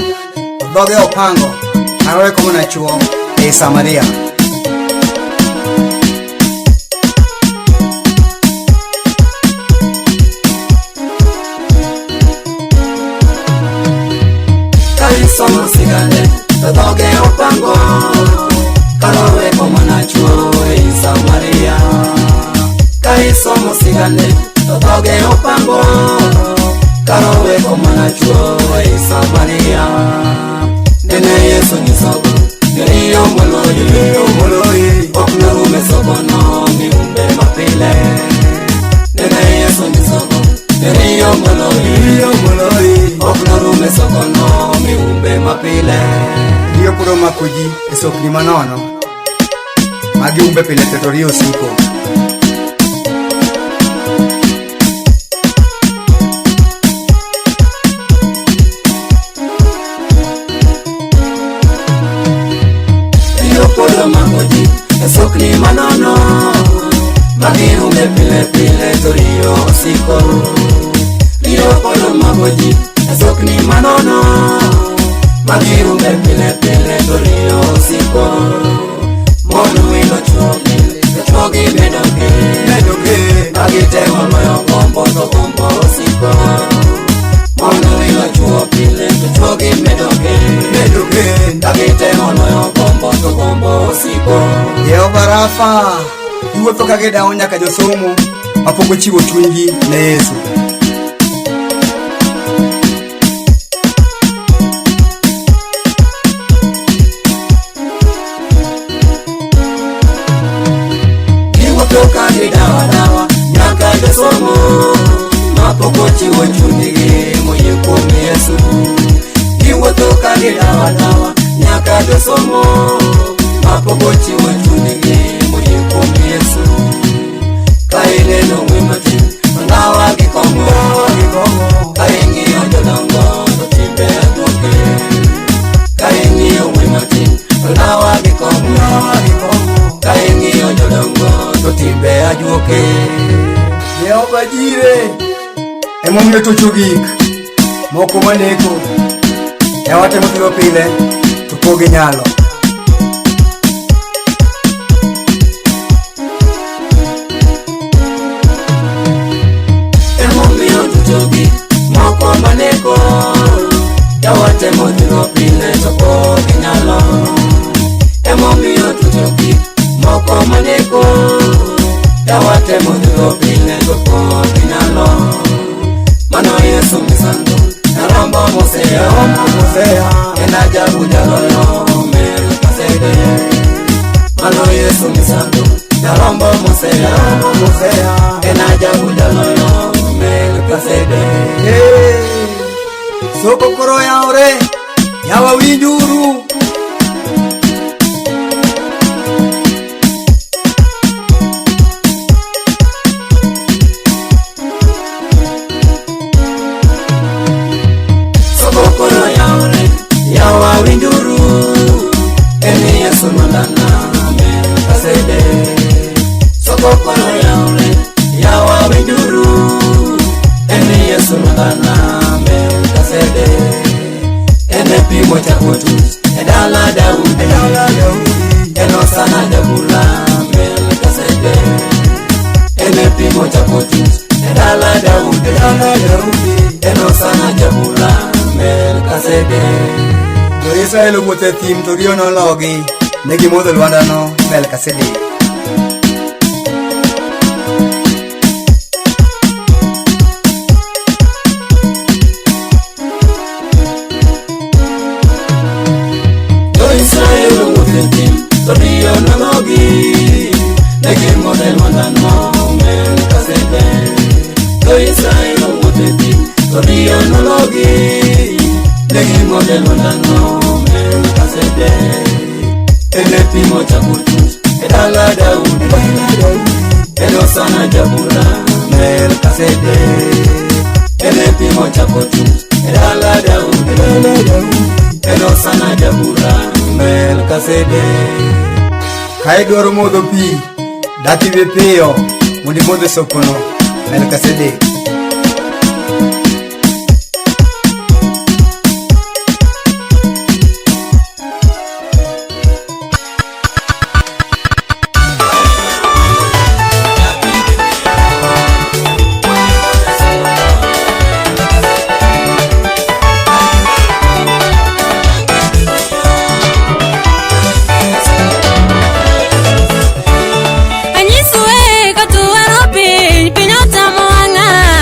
dhoge opango karowe komona chuo ei Samaria. Ka isomo sigande to dhoge opango karowe komona chuo ei Samaria. Ka isomo sigande to dhoge opango karowe komona chuo ei Samaria. Nene Yesu nyisogo ni riyo moloyi, riyo moloyi, ok norum e sokono miumbe mapile. Nene Yesu nyisogo ni riyo moloyi, riyo moloyi, ok norum e sokono miumbe mapile. Riyo pod omako ji e sokni manono ma giumbe pile to riyo osiko. Riyo pod omako ji e sokni manono ma giumbe pile pile to riyo osiko. Riyo pod omako ji e sokni manono ma giumbe pile pile to riyo osiko. Mon wilo chuogi to chuogi medo ke, ka gitemo loyo gombo to gombo osiko. Mon wilo chuo pile to chuogi medo ke, ka gitemo loyo gombo to gombo osiko. Jehova Rafa, iwuotho ka gidawo nyaka josomo mapok ochiwo chunygi ne Yesu. Giwuotho ka gidawa dawa nyaka josomo mapok ochiwo chunygi moyie kuom Yesu. Giwuotho ka gidawa dawa nyaka josomo mapok ochiwo chunygi moyie kuom Yesu. Ka ineno wuoyi matin to ndawa gi kong'o, ka ing'iyo jodongo to timbe ajuoke. Ka ing'iyo wuoyi matin to ndawa gi kong'o, ka ing'iyo jodongo to timbe ajuoke. Jehova Jire emomiyo chocho gik moko maneko yawa temo pilo pile to pok ginyalo. Emomiyo chocho gik moko maneko yawa temo dhiro pile to pok ginyalo. Emomiyo chocho gik moko maneko yawa temo dhiro pile to pok ginyalo. Mano Yesu misango nyarombo mosea, en ajabu jaloyo Melkizedek. Mano Yesu misango nyarombo mosea, en ajabu jaloyo Melkizedek. Soko koro yawre, yawa winjuru. Soko koro yawre, yawa winjuru. En Yesu lwandana Melkizedek. Soko koro yawre, yawa winjuru. En Yesu lwandana Melkizedek. En e pi mochako tuch e dala dala Daudi, e dala Daudi, en Hosana jabura Melkizedek. En e pi mochako tut e dala Daudi, e dala Daudi, en Hosana jabura Melkizedek. Jo-Israel owuotho e thim to riyo nologi, ne gimodho e lwandano Melkizedek. Jo-Israel owuotho e thim to riyo nologi, ne gimodho e lwandano Melkizedek. Jo-Israel owuotho e thim to riyo nologi, ne gimodho e lwandano Melkizedek. En e pi mochako tut e dala Daudi, en Hosana jabura Melkizedek. En e pi mochako tut e dala Daudi, en Hosana jabura Melkizedek. Ka idwaro modho pi, dak ibi piyo mondo imodh e sokono Melkizedek. Anyiso e katuwaro piny, piny otamo wang'a.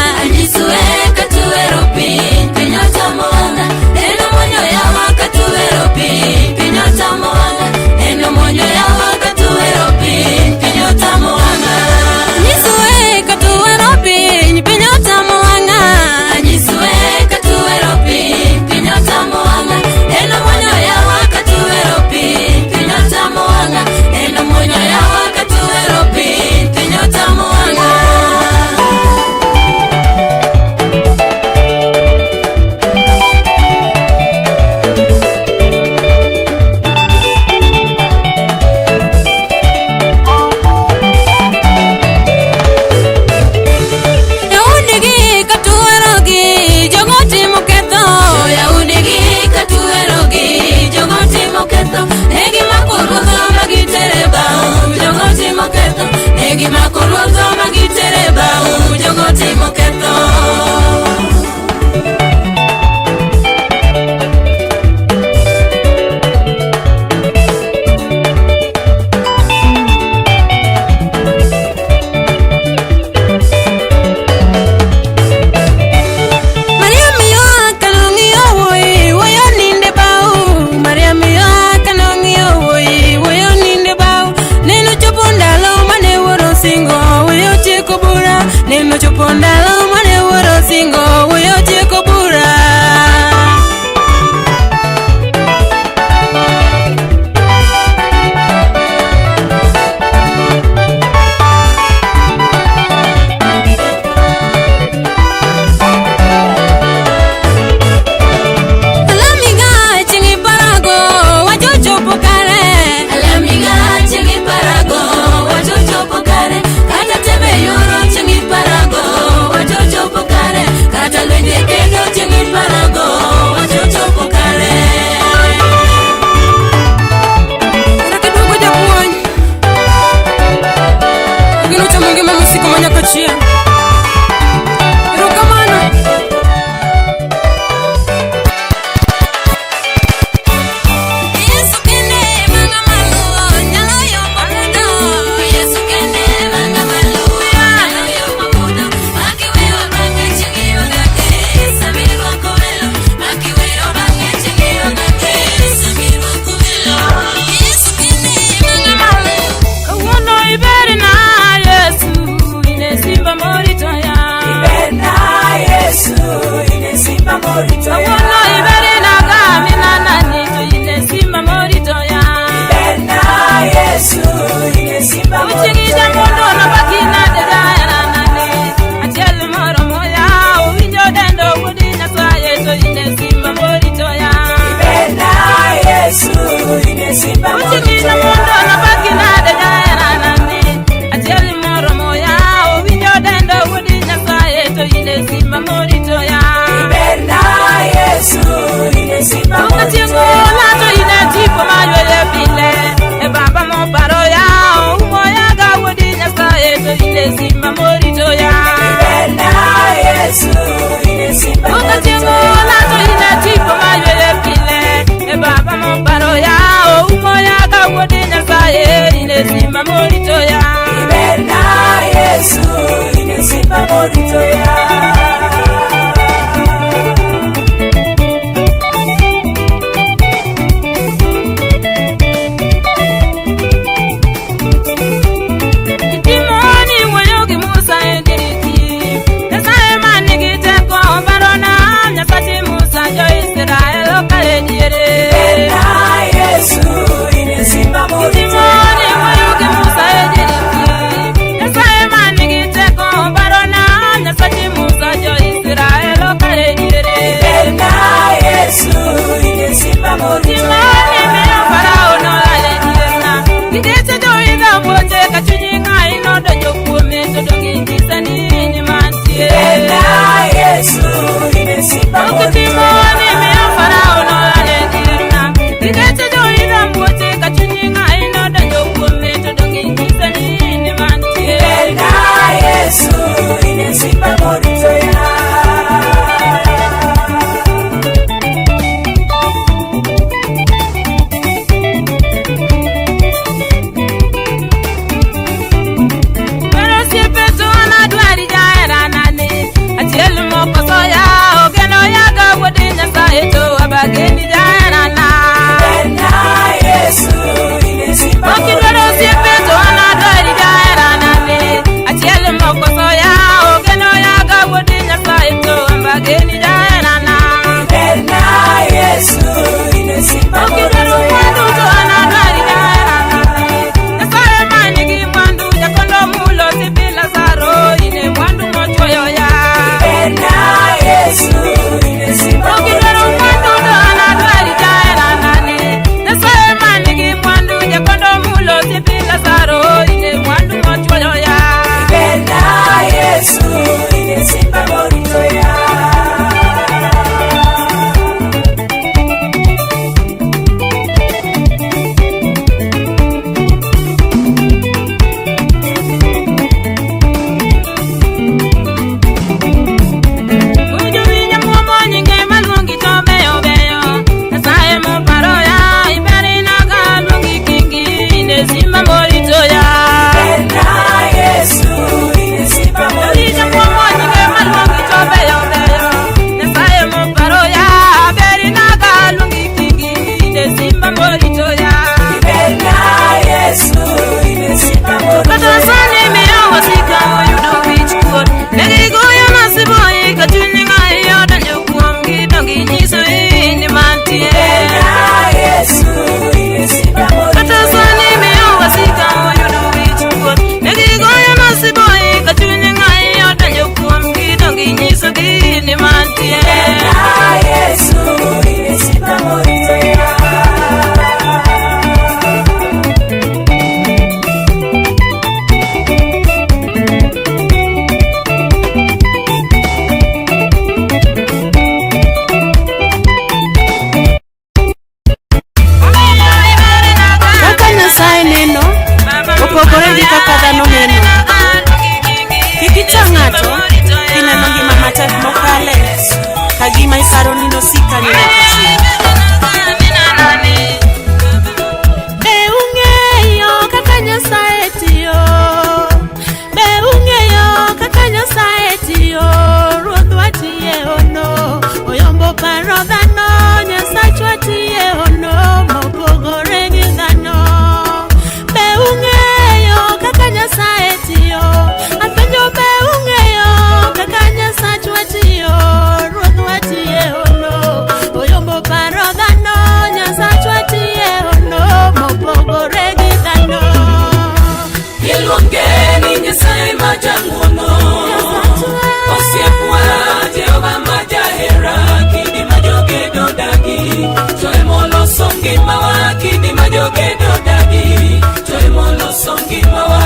Emoloso ngimawa, kidi ma jogedo dagi, to emoloso ngimawa.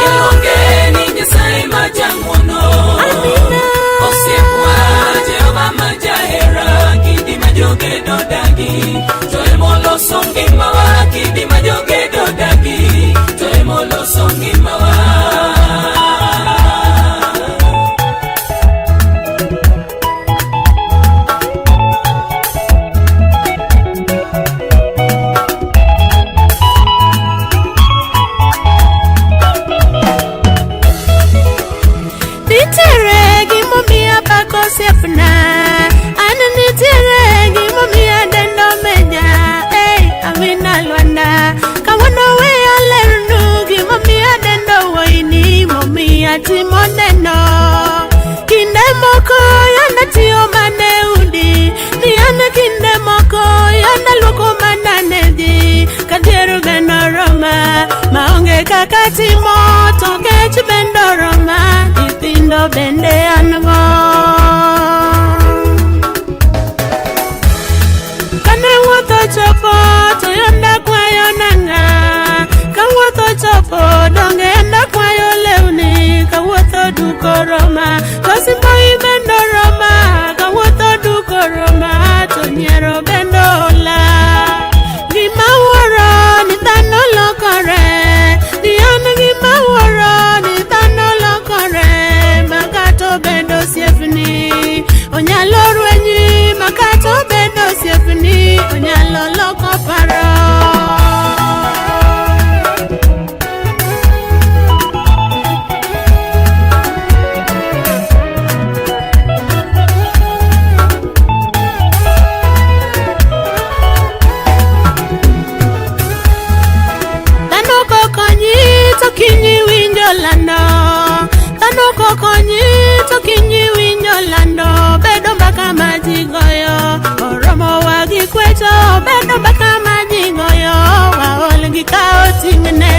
Iluonge ni Nyasaye ma jang'wono. Osiepwa Jehova ma jahera, kidi ma jogedo dagi, to emoloso ngimawa, kidi ma jogedo dagi, to emoloso ngimawa. Nitiere gimomiyo apako osiepna. An nitiere gimomiyo dendo menya. Ei, Amina Lwanda. Kawuono we alernu gimomiyo dendo wuoyini momiyo atimo neno. Kinde moko yanda tiyo mana e udi. Ni an kinde moko yanda luoko mana ne ji. Kadhier bende oroma maonge kaka timo to kech bende oroma nyithindo bende an go. Kane wuoth ochopo to yanda kwayo nanga. Ka wuoth ochopo donge yanda kwayo lewni. Ka wuoth duk oroma to simboi bende oroma. Ka wuoth duk oroma to nyiero bende ola. Gima wuoro ni dhano lokore. Ni an gima wuoro ni dhano lokore. Ma kata obedo osiepni onyalo rwenyi. Ma kata obedo osiepni onyalo loko paro. Dhano kokonyi to kinyi winjo lando. Dhano kokonyi to kinyi winjo lando. Bedo mbaka ma ji goyo oromowa gi kwecho. Bedo mbaka ma ji goyo waol gi kawo ting'ne.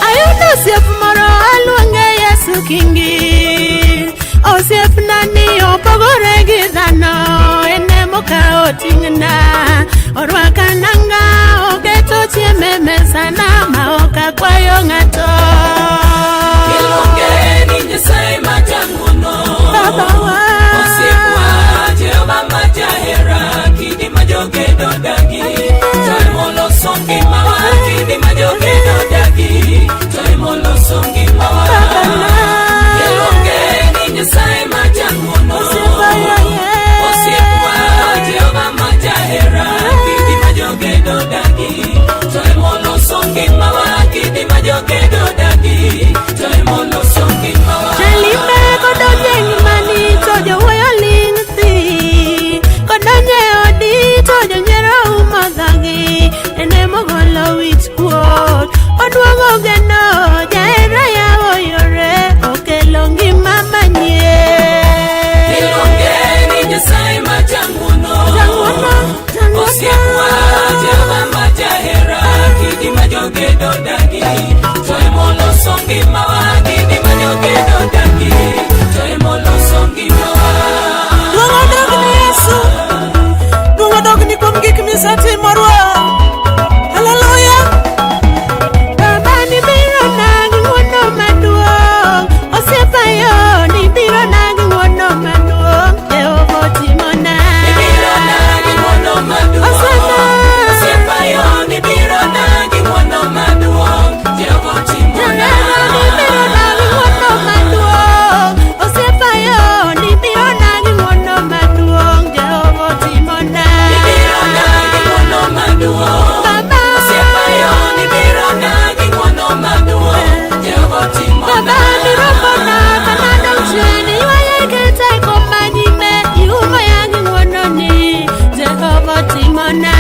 Ayudo osiep moro aluonge Yesu Kingi. Osiepna ni opogore gi dhano en emokawo ting'na. Orwaka nanga oketo chiemo e mesana ma ok akwayo ng'ato. Iluonge ni Nyasaye ma jang'wono. Babawa. Osiepwa Jehova ma jahera, kidi ma jogedo dagi, to emoloso ngimawa, kidi ma jogedo dagi, to emoloso ngimawa. Iluonge ni Nyasaye ma jang'wono. Osiepwa Jehova ma jahera, kidi ma jogedo dagi, to emoloso ngimawa, kidi ma jogedo dagi, to emoloso ngimawa. Jalime kodonjo e ngimani to jowuoyo ling' thi. Kodonjo e odi to jonyiero umo dhogi. En emogolo wich kuot, oduogo geno, jahera yawo yore, okelo ngima manyien. Iluonge ni Nyasaye ma jang'wono. Jang'wono, jang'wono. Osiepwa Jehova ma jahera, kidi ma jogedo dagi, to emoloso ngimawa, kidi ma jogedo dagi, to emoloso ngimawa. Duong' odog ni Yesu. Duong' odog ni kuom gik misetimo Ruoth. Haleluya. Baba nibiro na gi ng'wono maduong', osiepa yo nibiro na gi ng'wono maduong', Jehova otimona. Nibiro na gi ng'wono maduong'. Osana. Osiepa yo nibiro na gi ng'wono maduong', Jehova otimona. Jahera nibiro na gi ng'wono maduong', osiepa yo nibiro na gi ng'wono maduong', Jehova otimona. Nibiro na gi ng'wono maduong'. Baba. Osiepa yo nibiro na gi ng'wono maduong', Jehova otimona. Baba niromona kanadong' chien ywaya iketa e kom manyime iumo ya gi ng'wononi Jehova otimona.